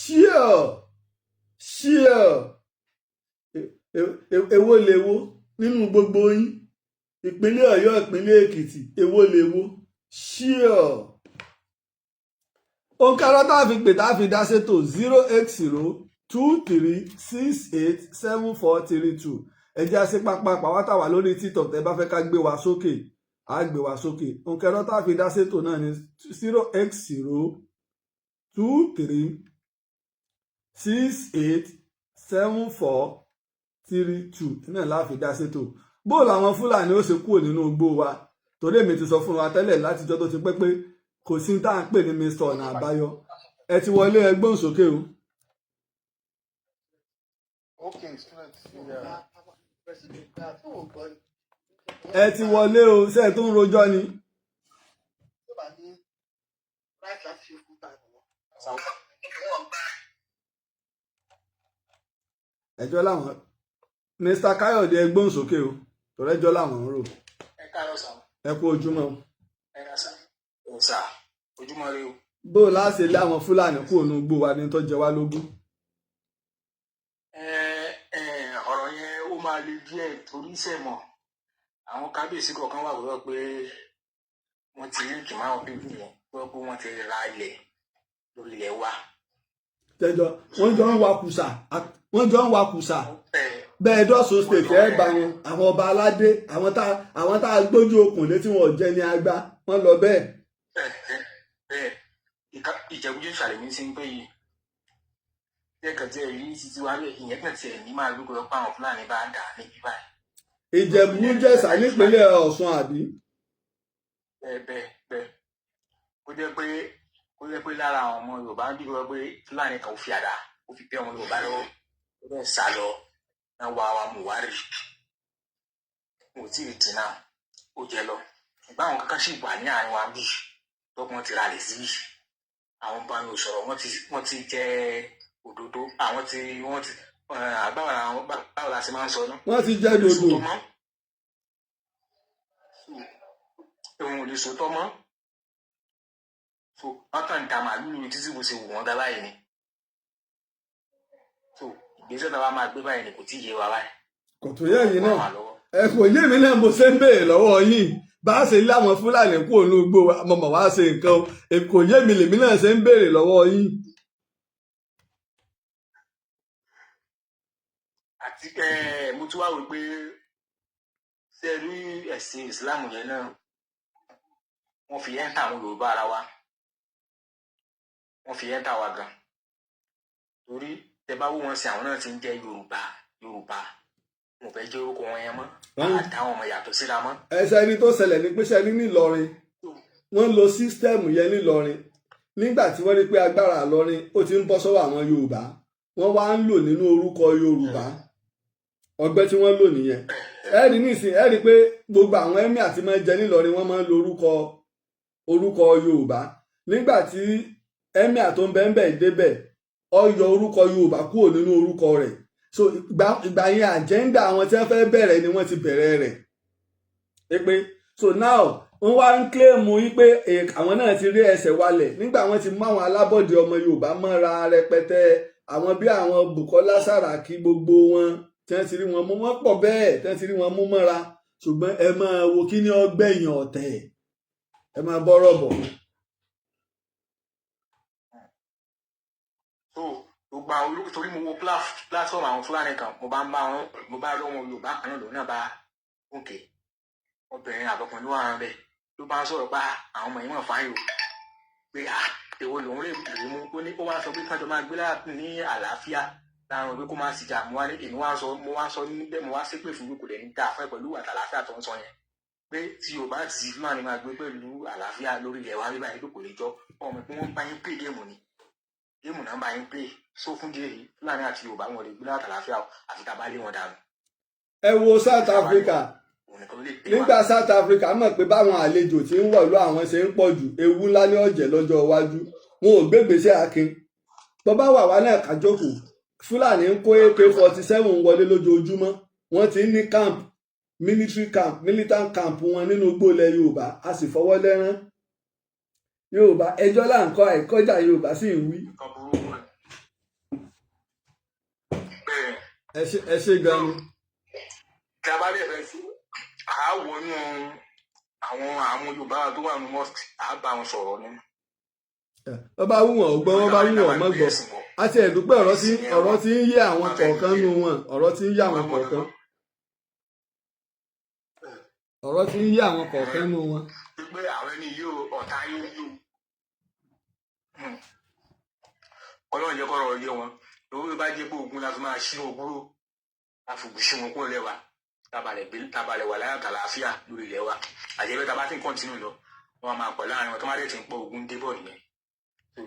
Ṣíọ ṣíọ, èwo lèwo nínú gbogbo yín? Ìpínlẹ̀ Ọ̀yọ́, ìpínlẹ̀ Èkìtì, èwo lèwo? Ṣíọ. Òǹkàrọ̀ tá a fi pè, tá a fi dá sétò, 08023687432. Ẹ jẹ́ àṣẹ pápá pàwátà wà lórí TikTok. Tẹ́ bá fẹ́ ká gbé wa sókè, á gbé wa sókè. Òǹkàrọ̀ tá a fi dá sétò náà ní 08023687432 náà la fi dá sétò. Bó làwọn Fúlàní ó ṣe kúrò nínú igbó wa? Torí èmi ti sọ fún wa tẹ́lẹ̀ látijọ́ tó ti pẹ́ pé kò sí tá à ń pè ní Mr Ọ̀nà Àbáyọ. Ẹ ti wọlé, ẹgbọ́n sókè o. Okay, student. Yeah. Ẹ ti wọlé o. Ṣe é tó ń rojọ́ ni? Tó bá ní right láti ṣe full time wọn. Ẹjọ́ làwọn. Mr Káyọ̀dé, ẹgbọ́n sókè o, torí ẹjọ́ làwọn ń rò. Ẹ káàárọ̀ sà. Ẹ kú ojúmọ́ o. Ẹ ká sà ò sà, ojúmọ́ ire o. Bó o láṣẹ lé àwọn Fúlàní kúrò ní igbó wa ní tó jẹ wá lógún? Ẹ ẹ, ọ̀rọ̀ yẹn ó máa le díẹ̀ torí sẹ̀mọ̀ àwọn kábíyèsí kọ̀ọ̀kan wà wọ́n pé wọ́n ti ní kì máa bíbí yẹn wọ́n pé wọ́n ti ra ilẹ̀ lórí ilẹ̀ wa. Tẹjọ wọ́n jọ ń wa kùsà, wọ́n jọ ń wa kùsà. Ẹ Bẹ́ẹ̀ dọ́sùn State, ẹ bá wọn, àwọn ọba aládé, àwọn tá gbójú okùn létí wọn ò jẹ ní agbá wọn lọ bẹ́ẹ̀. Ẹ ẹ bẹ́ẹ̀, Ìjẹ̀bú-Jésù ìsàlẹ̀ mi ti ń pè yìí lẹ́ẹ̀kan tí ẹ rí títí wá bẹ́ẹ̀, ìyẹn kàn tiẹ̀ ní máa gbégbé ọ̀pá àwọn Fúlàní bá dà níbí báyìí. Ìjẹ̀bú Jẹ̀ṣà nípínlẹ̀ Ọ̀ṣun, àbí? Bẹ́ẹ̀ bẹ́ẹ̀ bẹ́ẹ̀, kó jẹ́ pé lára àwọn ọmọ Yorùbá ń bí wọ́n pé Fúlàní kan ò fi àdá, ó fi bẹ́ ọmọ Yorùbá lọ́wọ́, ó bẹ́ẹ̀ sá lọ náà wá wa mú wá rí, mo tí ì dì náà, ó jẹ lọ. Ṣùgbọ́n àwọn kankan sì wà ní àárín wa bí tọkùn ti ralẹ̀ síbí, àwọn bá mi ò sọ̀rọ̀, wọ́n ti jẹ òdodo, àwọn tí wọ́n ti báwo báwo la ṣe máa ń sọ náà? Wọ́n ti jẹ́ dòdò. Sòótọ́ mọ́, òun ò lè sòótọ́ mọ́. So wọ́n kàn ń da màálù lórí títí bó ṣe wù wọ́n dá báyìí ni. So ìgbésẹ̀ tá a bá máa gbé báyìí ni kò tí ì yé wa báyìí. Kò tó yẹ yín náà. Wọ́n wà lọ́wọ́. Ẹ kò yé mi náà, mo ṣe ń béèrè lọ́wọ́ yín bá a ṣe lé àwọn Fúlàní kúrò ní igbó wa. Mo mọ̀ wá ṣe nǹkan o. Kò yé mi, lèmi náà ṣe ń béèrè lọ́wọ́ yín. Àti mo tún wá wí pé ṣé ẹ rí ẹ̀sìn Ìsìláàmù yẹn náà, wọ́n fi ẹ́ńtà àwọn Yorùbá ara wa, wọ́n fi ẹ́ńtà wa gan, torí tẹ bá wò wọ́n sí, àwọn náà ti ń jẹ́ Yorùbá Yorùbá, wọn ò fẹ́ jẹ́ orúkọ wọn yẹn mọ́, àtàwọn ọmọ yàtọ̀ síra mọ́. Ẹsẹ ẹni tó ṣẹlẹ̀ ní pé ṣẹni nílọrin, wọ́n lo system yẹn nílọrin. Nígbà tí wọ́n rí pé agbára Ìlọrin ó ti ń bọ́ sọ́wọ́ àwọn Yorùbá, wọ́n wá ń lò nínú orúkọ Yorùbá. Ọgbẹ́ tí wọ́n lò nìyẹn. Ẹ rí nísìn, ẹ rí pé gbogbo àwọn emir tí máa ń jẹ nílọrin, wọ́n máa ń lo orúkọ Yorùbá. Nígbà tí emir tó ń bẹ ń bẹ̀ débẹ̀, ó yọ orúkọ Yorùbá kúrò nínú orúkọ rẹ̀. So ìgbà yẹn, agenda àwọn tí wọ́n fẹ́ bẹ̀rẹ̀ ni wọ́n ti bẹ̀rẹ̀ rẹ̀ pé so now Wọ́n wá ń claim wípé àwọn náà ti rí ẹsẹ̀ walẹ̀ nígbà wọ́n ti mú àwọn alábọ̀dé ọmọ Yorùbá mọ́ra rẹpẹtẹ, àwọn bí àwọn Bùkọ́lá Sàràkí, gbogbo wọn tí wọ́n ti rí wọn mú, wọ́n pọ̀ bẹ́ẹ̀ tí wọ́n ti rí wọn mú mọ́ra. Ṣùgbọ́n ẹ máa wo kí ni ọgbẹ̀yìn ọ̀tẹ̀, ẹ máa bọ́rọ̀ bọ̀. So gbogbo àwọn olóko, torí mo wo platform àwọn Fúlàní kan, mo bá ń bá wọn, mo bá rí ọmọ Yorùbá kan náà, lòun náà bá òkè obìnrin àbọ̀kùnrin ló wà ń bẹ̀, ló bá ń sọ̀rọ̀ pé àwọn ọmọ yìí mọ̀ fáyò pé èwo lòun lè rí mú. Ó ní ó wá sọ pé kájọ máa gbé ní àlàáfíà láàrin, pé kó má sì jà. Mo wá ní èmi wá sọ, mo wá sọ níbẹ̀, mo wá ṣépè fún pé kò lè ní dáa fún ẹ pẹ̀lú àtàlàáfíà tó ń sọ yẹn, pé tí Yorùbá ti Fúlàní máa gbé pẹ̀lú àlàáfíà lórí ilẹ̀ wa bíbáyìí, pé kò lè jọ ọmọ pé wọ́n bá yín play game ni, game náà bá yín play. So fún díẹ̀ yìí, Fúlàní àti Yorùbá wọn lè gbé látàlàáfíà o, àfi tá a bá lé wọn dànù. Ẹ wo South Africa. Nígbà South Africa mọ̀ pé báwọn àlejò tí ń wọ̀lú àwọn ṣe ń pọ̀ jù, ewu ńlá ní ọ̀jẹ̀ lọ́jọ́ iwájú, wọn ò gbégbèsè akin. Bọ́ bá wà wá náà kájókòó, Fúlàní ń kó AK-47 wọlé lójoojúmọ́. Wọ́n ti ń ní camp, military camp, militant camp wọn nínú igbó ilẹ̀ Yorùbá, a sì fọwọ́ lẹ́rán. Yorùbá, ẹjọ́ là ń kọ́, àìkọjá Yorùbá sì ń wí. Ẹ ṣe gan ni. Tí a bá dẹ̀ fẹ́ sí, à á wọnú àwọn Yorùbá tó wà ní mosque, à á bá wọn sọ̀rọ̀ ni. Wọ́n bá wù wọ́n gbọ́, wọ́n bá wù wọ́n mọ́ gbọ́. A ti ẹ̀dúpẹ́, ọ̀rọ̀ tí ń yé àwọn kọ̀ọ̀kan nù wọn, ọ̀rọ̀ tí ń yé àwọn kọ̀ọ̀kan, ọ̀rọ̀ tí ń yé àwọn kọ̀ọ̀kan nù wọn. Pé àwọn ẹni yóò ọ̀tá yóò yóò Ọlọ́run jẹ́ kọ́rọ̀ yé wọn. Lórí bá jẹ́ pé ogun la fi máa ṣí wọn kúrò, àfògùn sí wọn kúrò lẹ́wà, tabalẹ̀ wà láyà tàlàáfíà lórí ilẹ̀ wa. Àjẹbẹ́ ta bá ti ń continue lọ, wọn máa pọ̀ láàrin wọn, tó má dẹ̀ ti ń pọ̀, ogun débọ̀ nìyẹn.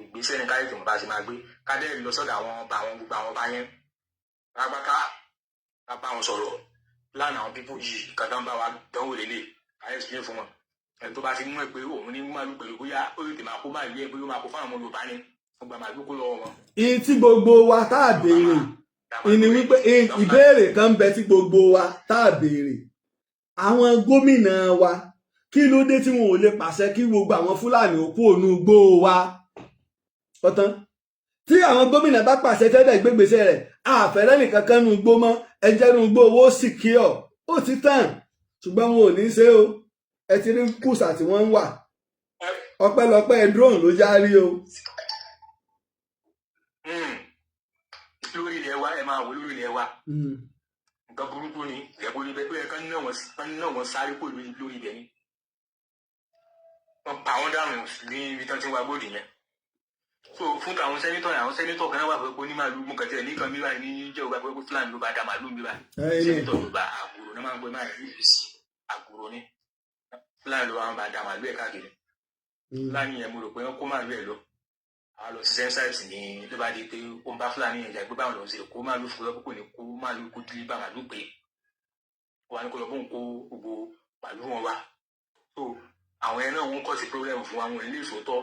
Ìgbésẹ̀ ní káyọ̀ tó ń bá ṣe máa gbé kádẹ́ lọ sọ́dọ̀ àwọn ọba, àwọn gbogbo àwọn ọba yẹn rágbátá, ká bá wọn sọ̀rọ̀ lánàá. Àwọn people yìí kàtà ń bá wa dánwò lélẹ̀, káyọ̀ explain fún wọn. Ẹni tó bá ti mú ẹ pé òun ní màlúù pẹ̀lú, bóyá ó lè tè máa kó màlúù ẹ, bóyá ó máa kó fún àwọn Yorùbá ni, wọ́n gba màlúù kó lọ́wọ́ wọn. Ìyí tí gbogbo wa tá a béèrè ìní wípé ìbéèrè kan bẹ tí gbogbo wa tá a béèrè: àwọn gómìnà wa, kí ló dé tí wọn ò lè pàṣẹ kí gbogbo àwọn Fúlàní ó kúrò ní igbó wa? Ọ̀tán tí àwọn gómìnà bá pàṣẹ tẹ́lẹ̀, gbégbèsè rẹ̀, àfẹ́rẹ́ nìkan kan nínú igbó mọ́, ẹjẹ́ nínú igbó owó sì kí ọ, ó ti tàn. Ṣùgbọ́n wọn ò ní ṣe o. Ẹ ti rí kùsà tí wọ́n ń wà, ọpẹ́lọpẹ́ drone ló já rí o. Lórí ilẹ̀ wa, ẹ máa wò lórí ilẹ̀ wa, nǹkan burúkú ni ẹ̀kọ́ níbẹ̀. Ó yẹ ká ná wọn sáré kó lórí ibẹ̀ ni wọ́n pa wọ́n dànù ní ibi tán tí ń wa gold yẹn. So fún àwọn senator, àwọn senator kan náà wà pé ní màlúù mú kàtí ẹ̀ nìkan mi báyìí ní jẹ́ ògbà pé Fúlàní ló bá da màlúù mi báyìí. Senator Yorùbá, àgùrò náà máa ń gbé máa ní APC, àgùrò ni Fúlàní ló máa ń bá da màlúù ẹ̀ káàkiri. Fúlàní yẹn, mo rò pé wọ́n kó màlúù ẹ̀ lọ, àwọn lọ sí sẹ́ńsáìtì ní ló bá di pé ó ń bá Fúlàní yẹn jà pé báwọn lọ sí kó màlúù fún ọ, kò ní kó màlúù, kó dílé bá màlúù pé wọ́n á ní kó lọ bóun kó gbogbo màlúù wọn wá. So àwọn yẹn náà wọ́n kọ́ sí problem fún àwọn ilé ìsòótọ́,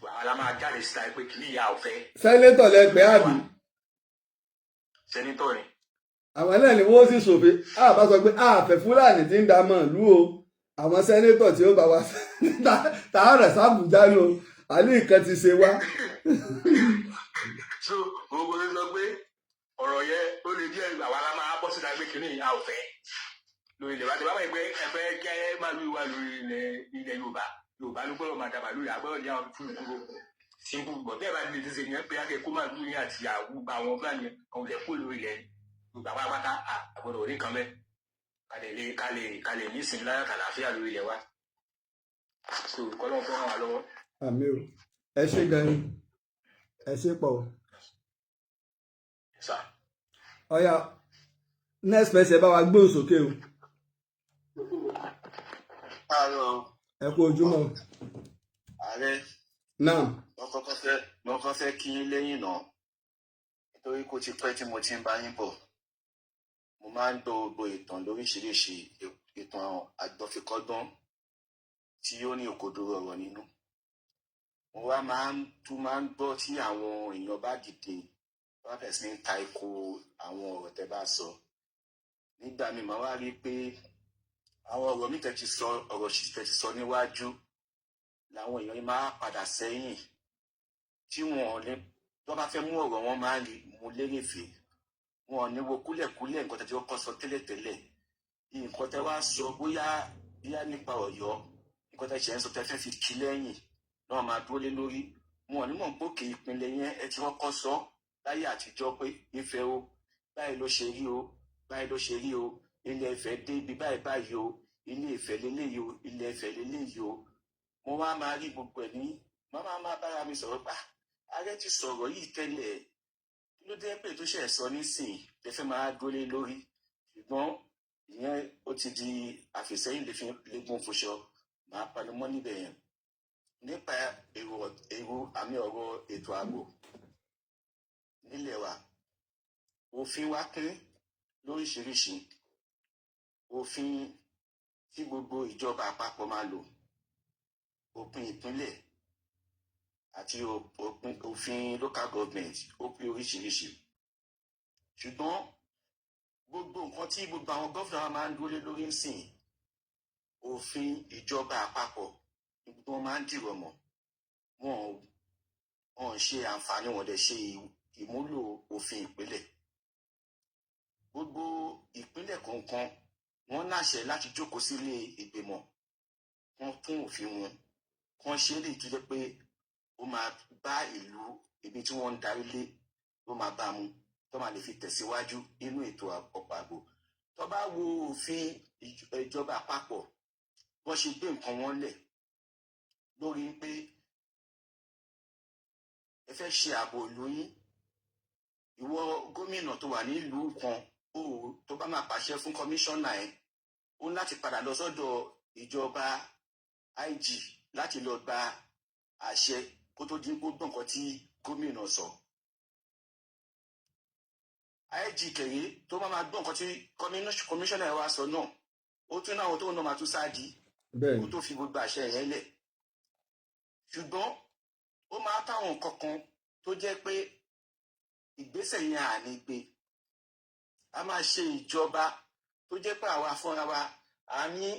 àwọn la máa jáde síta pé kì í ìyá ọ̀fẹ́. Senator lẹ pé àbí? Senator ni. Àwọn náà ni wọ́n sì ṣòfin, a bá sọ pé àfẹ́ Fúlàní tí ń da màlúù o. Àwọn senator tí ó bá wa tààrà sábùjá lò, àní nǹkan ti ṣe wá. So gbogbo ló sọ pé ọ̀rọ̀ yẹn ó lè jẹ́ àwa la máa bọ́ síta pé kìíní a ò fẹ́ lórí ilẹ̀ wa. Tí bàbá yìí pé ẹ fẹ́ kẹ́ màlúù wà lórí ilẹ̀ Yorùbá, Yorùbá ló gbọ́dọ̀ máa da màlúù yà gbọ́dọ̀ ní àwọn fún ìkúrò simple. Bọ̀ bẹ́ẹ̀ bá lè ṣe yẹn pé akẹ́ kó màlúù yẹn àti àwọn àwọn Fúlàní yẹn kan lè kó lórí ilẹ̀ Yorùbá pátápátá, àgbọ̀dọ̀ orí kan bẹ́ẹ̀ ká lè ní ìsinmi láyọ̀ àtàlàáfíà lórí ilẹ̀ wa. So kọ́lọ́n fún wa lọ́wọ́. Àmín o, ẹ ṣé gan ni, ẹ ṣé pọ̀ o. Sir. Ọ̀yá, next person, ẹ bá wa gbóhùn sókè o. Káàárọ̀. Ẹ kú ojúmọ́. Ààrẹ. Náà. Mo kọ́kọ́ fẹ́ kí yín lẹ́yìn náà, nítorí kó ti pẹ́ tí mo ti ń bá yín bọ̀. Mo máa ń gbọ́ gbogbo ìtàn lóríṣiríṣi, ìtàn àgbọ́fikọ́gbọ́n tí ó ní òkodoro ọ̀rọ̀ nínú. Mo wá máa ń tún máa ń gbọ́ tí àwọn èèyàn bá dìde, wọ́n bẹ̀rẹ̀ sí ní ta ikú àwọn ọ̀rọ̀ tẹ́ bá sọ. Nígbà míì, màá wá rí i pé Àwọn ọ̀rọ̀ mi tẹ́ ti sọ, ọ̀rọ̀ sì tẹ́ ti sọ níwájú làwọn èèyàn yìí máa padà sẹ́yìn tí wọn ò ní tó bá fẹ́ mú ọ̀rọ̀ wọn máa ń mú lérèfé. Wọn ò ní wo kúlẹ̀kúlẹ̀ nǹkan tẹ́ ti kọ́kọ́ sọ tẹ́lẹ̀tẹ́lẹ̀, nǹkan tẹ́ wá sọ bóyá nípa Ọ̀yọ́, nǹkan tẹ́ ṣe ń sọ tẹ́ fẹ́ fi kí lẹ́yìn náà máa dúró lé lórí. Wọn ò ní mọ̀ pé òkè ìpínlẹ̀ yẹn ẹ ti kọ́kọ́ sọ láyé àtijọ́ pé Ifẹ̀ o, báyìí ló ṣe rí o, báyìí ló ṣe rí o, ilẹ̀ Ifẹ̀ dé ibi báyìí báyìí o, ilé Ifẹ̀ leléyìí o, ilẹ̀ Ifẹ̀ leléyìí o. Mo wá máa rí gbogbo ẹ̀ ní mo máa bára mi sọ̀rọ̀ pa ààrẹ ti sọ̀rọ̀ yìí tẹ́lẹ̀, kí ló dé pé tó ṣe sọ nísìnyí lè fẹ́ máa dúró lé lórí? Ṣùgbọ́n ìyẹn ó ti di àfìsẹ́yìn lè fi léegun fòṣọ. Máa panu mọ́ níbẹ̀ yẹn nípa èrò àmì ọ̀rọ̀ ètò ààbò nílẹ̀ wa. Òfin wa kún lóríṣiríṣi òfin tí gbogbo ìjọba àpapọ̀ máa lò, òfin ìpínlẹ̀ àti òfin local government, ó pé oríṣiríṣi. Ṣùgbọ́n gbogbo nǹkan tí gbogbo àwọn gómìnà wa máa ń dúró lé lórí ń sìn, òfin ìjọba àpapọ̀ ní gbogbo wọn máa ń dìrọ̀ mọ́. Wọn ò ṣe àǹfààní wọn dẹ̀ ṣe ìmúlò òfin ìpínlẹ̀. Gbogbo ìpínlẹ̀ kọ̀ọ̀kan wọ́n láṣẹ láti jókòó sílé ìgbìmọ̀ wọn tún òfin wọn kàn ṣe é lè tó jẹ́ pé ó máa bá ìlú ibi tí wọ́n ń darí lé ló máa bá mu, tó máa lè fi tẹ̀síwájú nínú ètò ọ̀pọ̀ ààbò. Tó bá wo òfin ìjọba àpapọ̀, wọ́n ṣe gbé nǹkan wọn lẹ̀ lórí pé ẹ fẹ́ ṣe ààbò ìlú yín. Ìwọ gómìnà tó wà nílùú kan ó tó bá máa pàṣẹ fún kọmíṣánná ẹ, ó ní láti padà lọ sọ́dọ̀ ìjọba IG láti lọ gba àṣẹ kó tó dín gbogbo nǹkan tí gómìnà sọ. IG kẹrẹ tó bá máa gbọ́ nǹkan tí kọmíṣánná ẹ wá sọ náà, ó tún náà tó náà máa tún sáàdì kó tó fi gbogbo àṣẹ yẹn lẹ̀. Ṣùgbọ́n ó máa táwọn nǹkan kan tó jẹ́ pé ìgbésẹ̀ yẹn à ní gbé. A máa ṣe ìjọba tó jẹ́ pé àwa fúnra wa a ní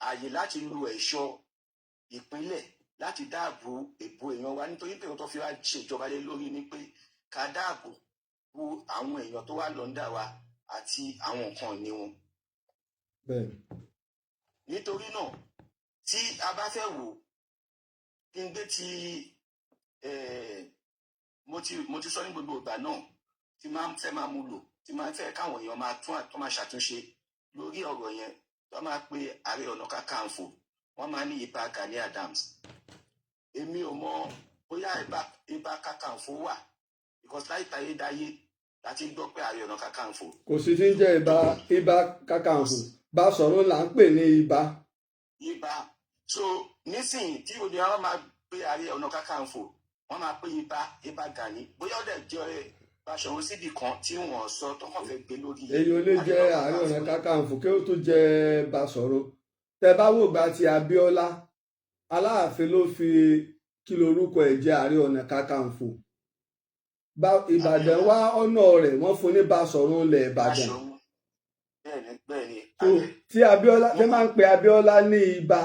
àyè láti lu ẹ̀ṣọ́ ìpínlẹ̀ láti dáàbò èbò èèyàn wa, nítorí pé tó fi wá ṣe ìjọba lé lórí ni pé ká dáàbò bo àwọn èèyàn tó wà lọ́ndà wa àti àwọn nǹkan ìní wọn. Nítorí náà, tí a bá fẹ́ wò kí n gbé ti mo ti sọ ní gbogbo ìgbà náà tí máa ń fẹ́ máa mú lò, tí máa ń fẹ́ káwọn èèyàn máa tún àtọ́ máa ṣàtúnṣe lórí ọ̀rọ̀ yẹn, tó máa pe Ààrẹ Ọ̀nà Kakanfò, wọ́n máa ní Ìbà Gani Adams. Èmi ò mọ bóyá Ìbà Kakanfò wà, because láì tayédáyé láti gbọ́ pé Ààrẹ Ọ̀nà Kakanfò. Kò sí tí ń jẹ́ Ìbà Kakanfò. Basọ̀run là ń pè ní Ìbà. Ìbà. So nísìnyí tí òní àwọn máa pe Ààrẹ Ọ̀nà Kakanfò, wọ́n máa pe Ìbà Gani. Bóyá ó dẹ̀ jẹ́ Basọ̀run síbì kan tí wọ́n sọ tó kàn fẹ́ gbé lórí. Èyí ò lè jẹ́ Ààrẹ Ọ̀nà Kakanfò kí ó tó jẹ́ Basọ̀run. Tẹ bá wò gba ti Abíọ́lá, Aláàfin ló fi kí lorúkọ ẹ̀ jẹ́ Ààrẹ Ọ̀nà Kakanfò. Ìbàdàn wá ọ̀nà rẹ̀, wọ́n fún ní Basọ̀run ilẹ̀ Ìbàdàn. Bẹ́ẹ̀ni, bẹ́ẹ̀ni. So tí Abíọ́lá tẹ máa ń pe Abíọ́lá ní Ìbà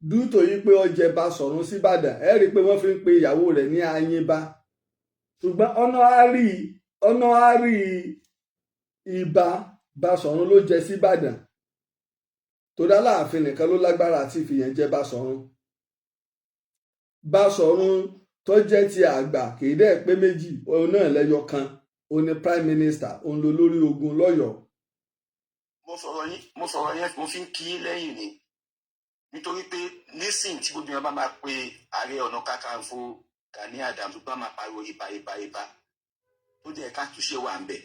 dútò yìí pé ó jẹ Basọ̀run síbàdàn, ẹ rí i pé wọ́n fi ń pe ìyàwó rẹ̀ ní Ayínbá. Ṣùgbọ́n ọ̀nà àárí Ìbà Basọ̀run ló jẹ síbàdàn, torí Aláàfin nìkan ló lágbára àti fìyàn jẹ Basọ̀run. Basọ̀run tó jẹ́ ti àgbà kì í dẹ́ pé méjì, òun náà lẹ́yọ kan, òun ni prime minister, òun ló lórí ogun lọ́yọ̀ọ́. Mo sọ̀rọ̀ yẹn, mo fi ń kí lẹ́yìn ni, nítorí pé nísìnyí tí gbogbo yẹn bá máa pe Ààrẹ Ọ̀nà Kakanfò Gani Adams, bá máa pariwo Ìbà, Ìbà, Ìbà, tó jẹ́ ká túnṣe wà ń bẹ̀,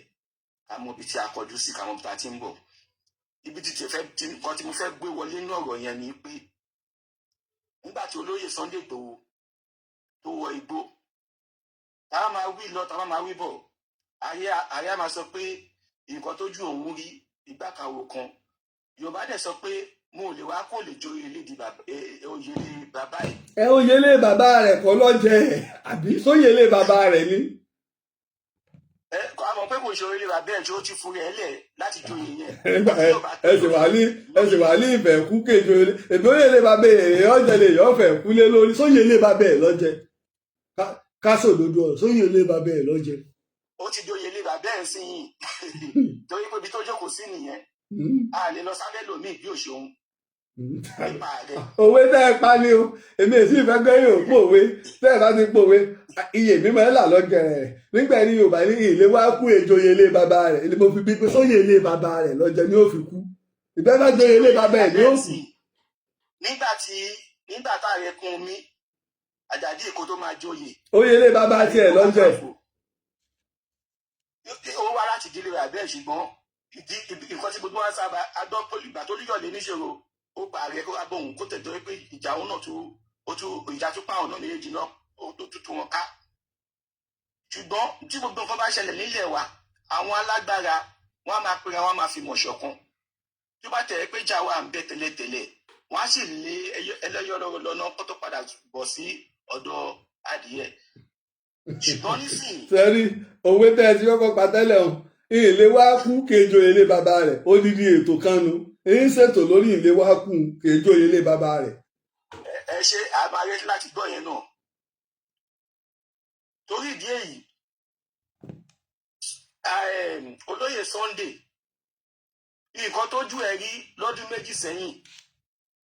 ká mọ ibi tí a kọjú sí, ká mọ ibi tí a ti ń bọ̀. Ibi tí fẹ́ tí nǹkan tí mo fẹ́ gbé wọlé nínú ọ̀rọ̀ yẹn ni pé nígbà tí olóyè Sunday Igboho tó wọ igbó, táwa máa wí lọ, táwa máa wí bọ̀, ààrẹ á máa sọ pé nǹkan tójú òun rí ìgbàkàwò kan. Yorùbá dẹ̀ sọ pé mo ò lè wá kó lè jó ilé di bàbá, oyè ilé bàbá ẹ̀. Ẹ oyèlé bàbá rẹ̀ kọ́ lọ́jẹ̀, àbí sóyèlé bàbá rẹ̀ ni? Ẹ kọ́ àmọ́ pé kò kò ṣe orílẹ̀ wa bẹ́ẹ̀ tí ó ti fún rẹ̀ lẹ̀ láti joyè yẹn. Nígbà ẹ sì wà ní, ẹ sì wà ní ìfẹ́ kú kejì èmi ó lè lè bá bẹ́ẹ̀ èèyàn ọ̀jẹ̀ lè yọ̀ fẹ́ kú lé lórí sóyè lè bá bẹ́ẹ̀ lọ́jẹ̀. Ká sòdodo ọ̀rọ̀, sóyè lè bá bẹ́ẹ̀ lọ́jẹ̀. Ó ti joyè lè bàbá ẹ̀ sí yìí torí pé ibi tó jókòó sí nìyẹn. A lè lọ sábẹ́ lòmíì bí òṣòun nípa rẹ̀. Òwe tẹ́ ẹ pa ni o. Èmi èsì ìfẹ́ gbẹ́yìn ò pòwe. Tẹ́ ẹ bá ti pòwe, iye mi máa ń là lọ́gẹ̀rẹ̀ nígbà ní Yorùbá ní ilé wa kú èjòyè ilé bàbá rẹ̀ ni mo fi bí pé sóyè ilé bàbá rẹ̀ lọ́jọ́ ni ó fi kú. Ìbẹ́ bá joyè ilé bàbá ẹ̀ ni ó kú. Nígbà tá a rẹ kún omi Àjàdí Èkó tó máa joyè. Oyè ilé bàbá tiẹ̀ lọ́jẹ̀. Ó wá láti ìdílé rẹ̀ bẹ́ẹ̀, ṣùgbọ́n nǹkan tí gbogbo wa sábà agbọ́ pé ìgbà tó líyọ̀lé níṣòro, ó pa ààrẹ kó wá bóun kó tẹ̀, torí pé ìjà òun náà tún ó tún ìjà tún pàwọn náà méjèèjì náà, ó tó tútù wọn ká. Ṣùgbọ́n tí gbogbo nǹkan bá ṣẹlẹ̀ nílẹ̀ wa, àwọn alágbára wọn á máa pera wọn, á máa fi mọ̀ ṣọ̀kan. Tó bá tẹ̀ pé ìjà wa ń bẹ tẹ́lẹ̀tẹ́lẹ̀, wọ́n á sì lé ẹlẹ́yọ̀ lọ́nà kó tó padà bọ̀ sí ọ̀dọ̀ adìyẹ. Ṣùgbọ́n nísìnyí Sẹ́rí òwe tẹ́ ẹ ti kọ́kọ́ pa tẹ́lẹ̀ o, ilé wa kú kejò ilé bàbá rẹ̀, odidi ètò kan nu èyí ń ṣètò lórí ilé wa kú kejò ilé bàbá rẹ̀. Ẹ ṣe àbárẹ láti gbọ́ yẹn náà. Torí ìdí èyí, olóyè Sunday, nǹkan tójú ẹ rí lọ́dún 2 sẹ́yìn.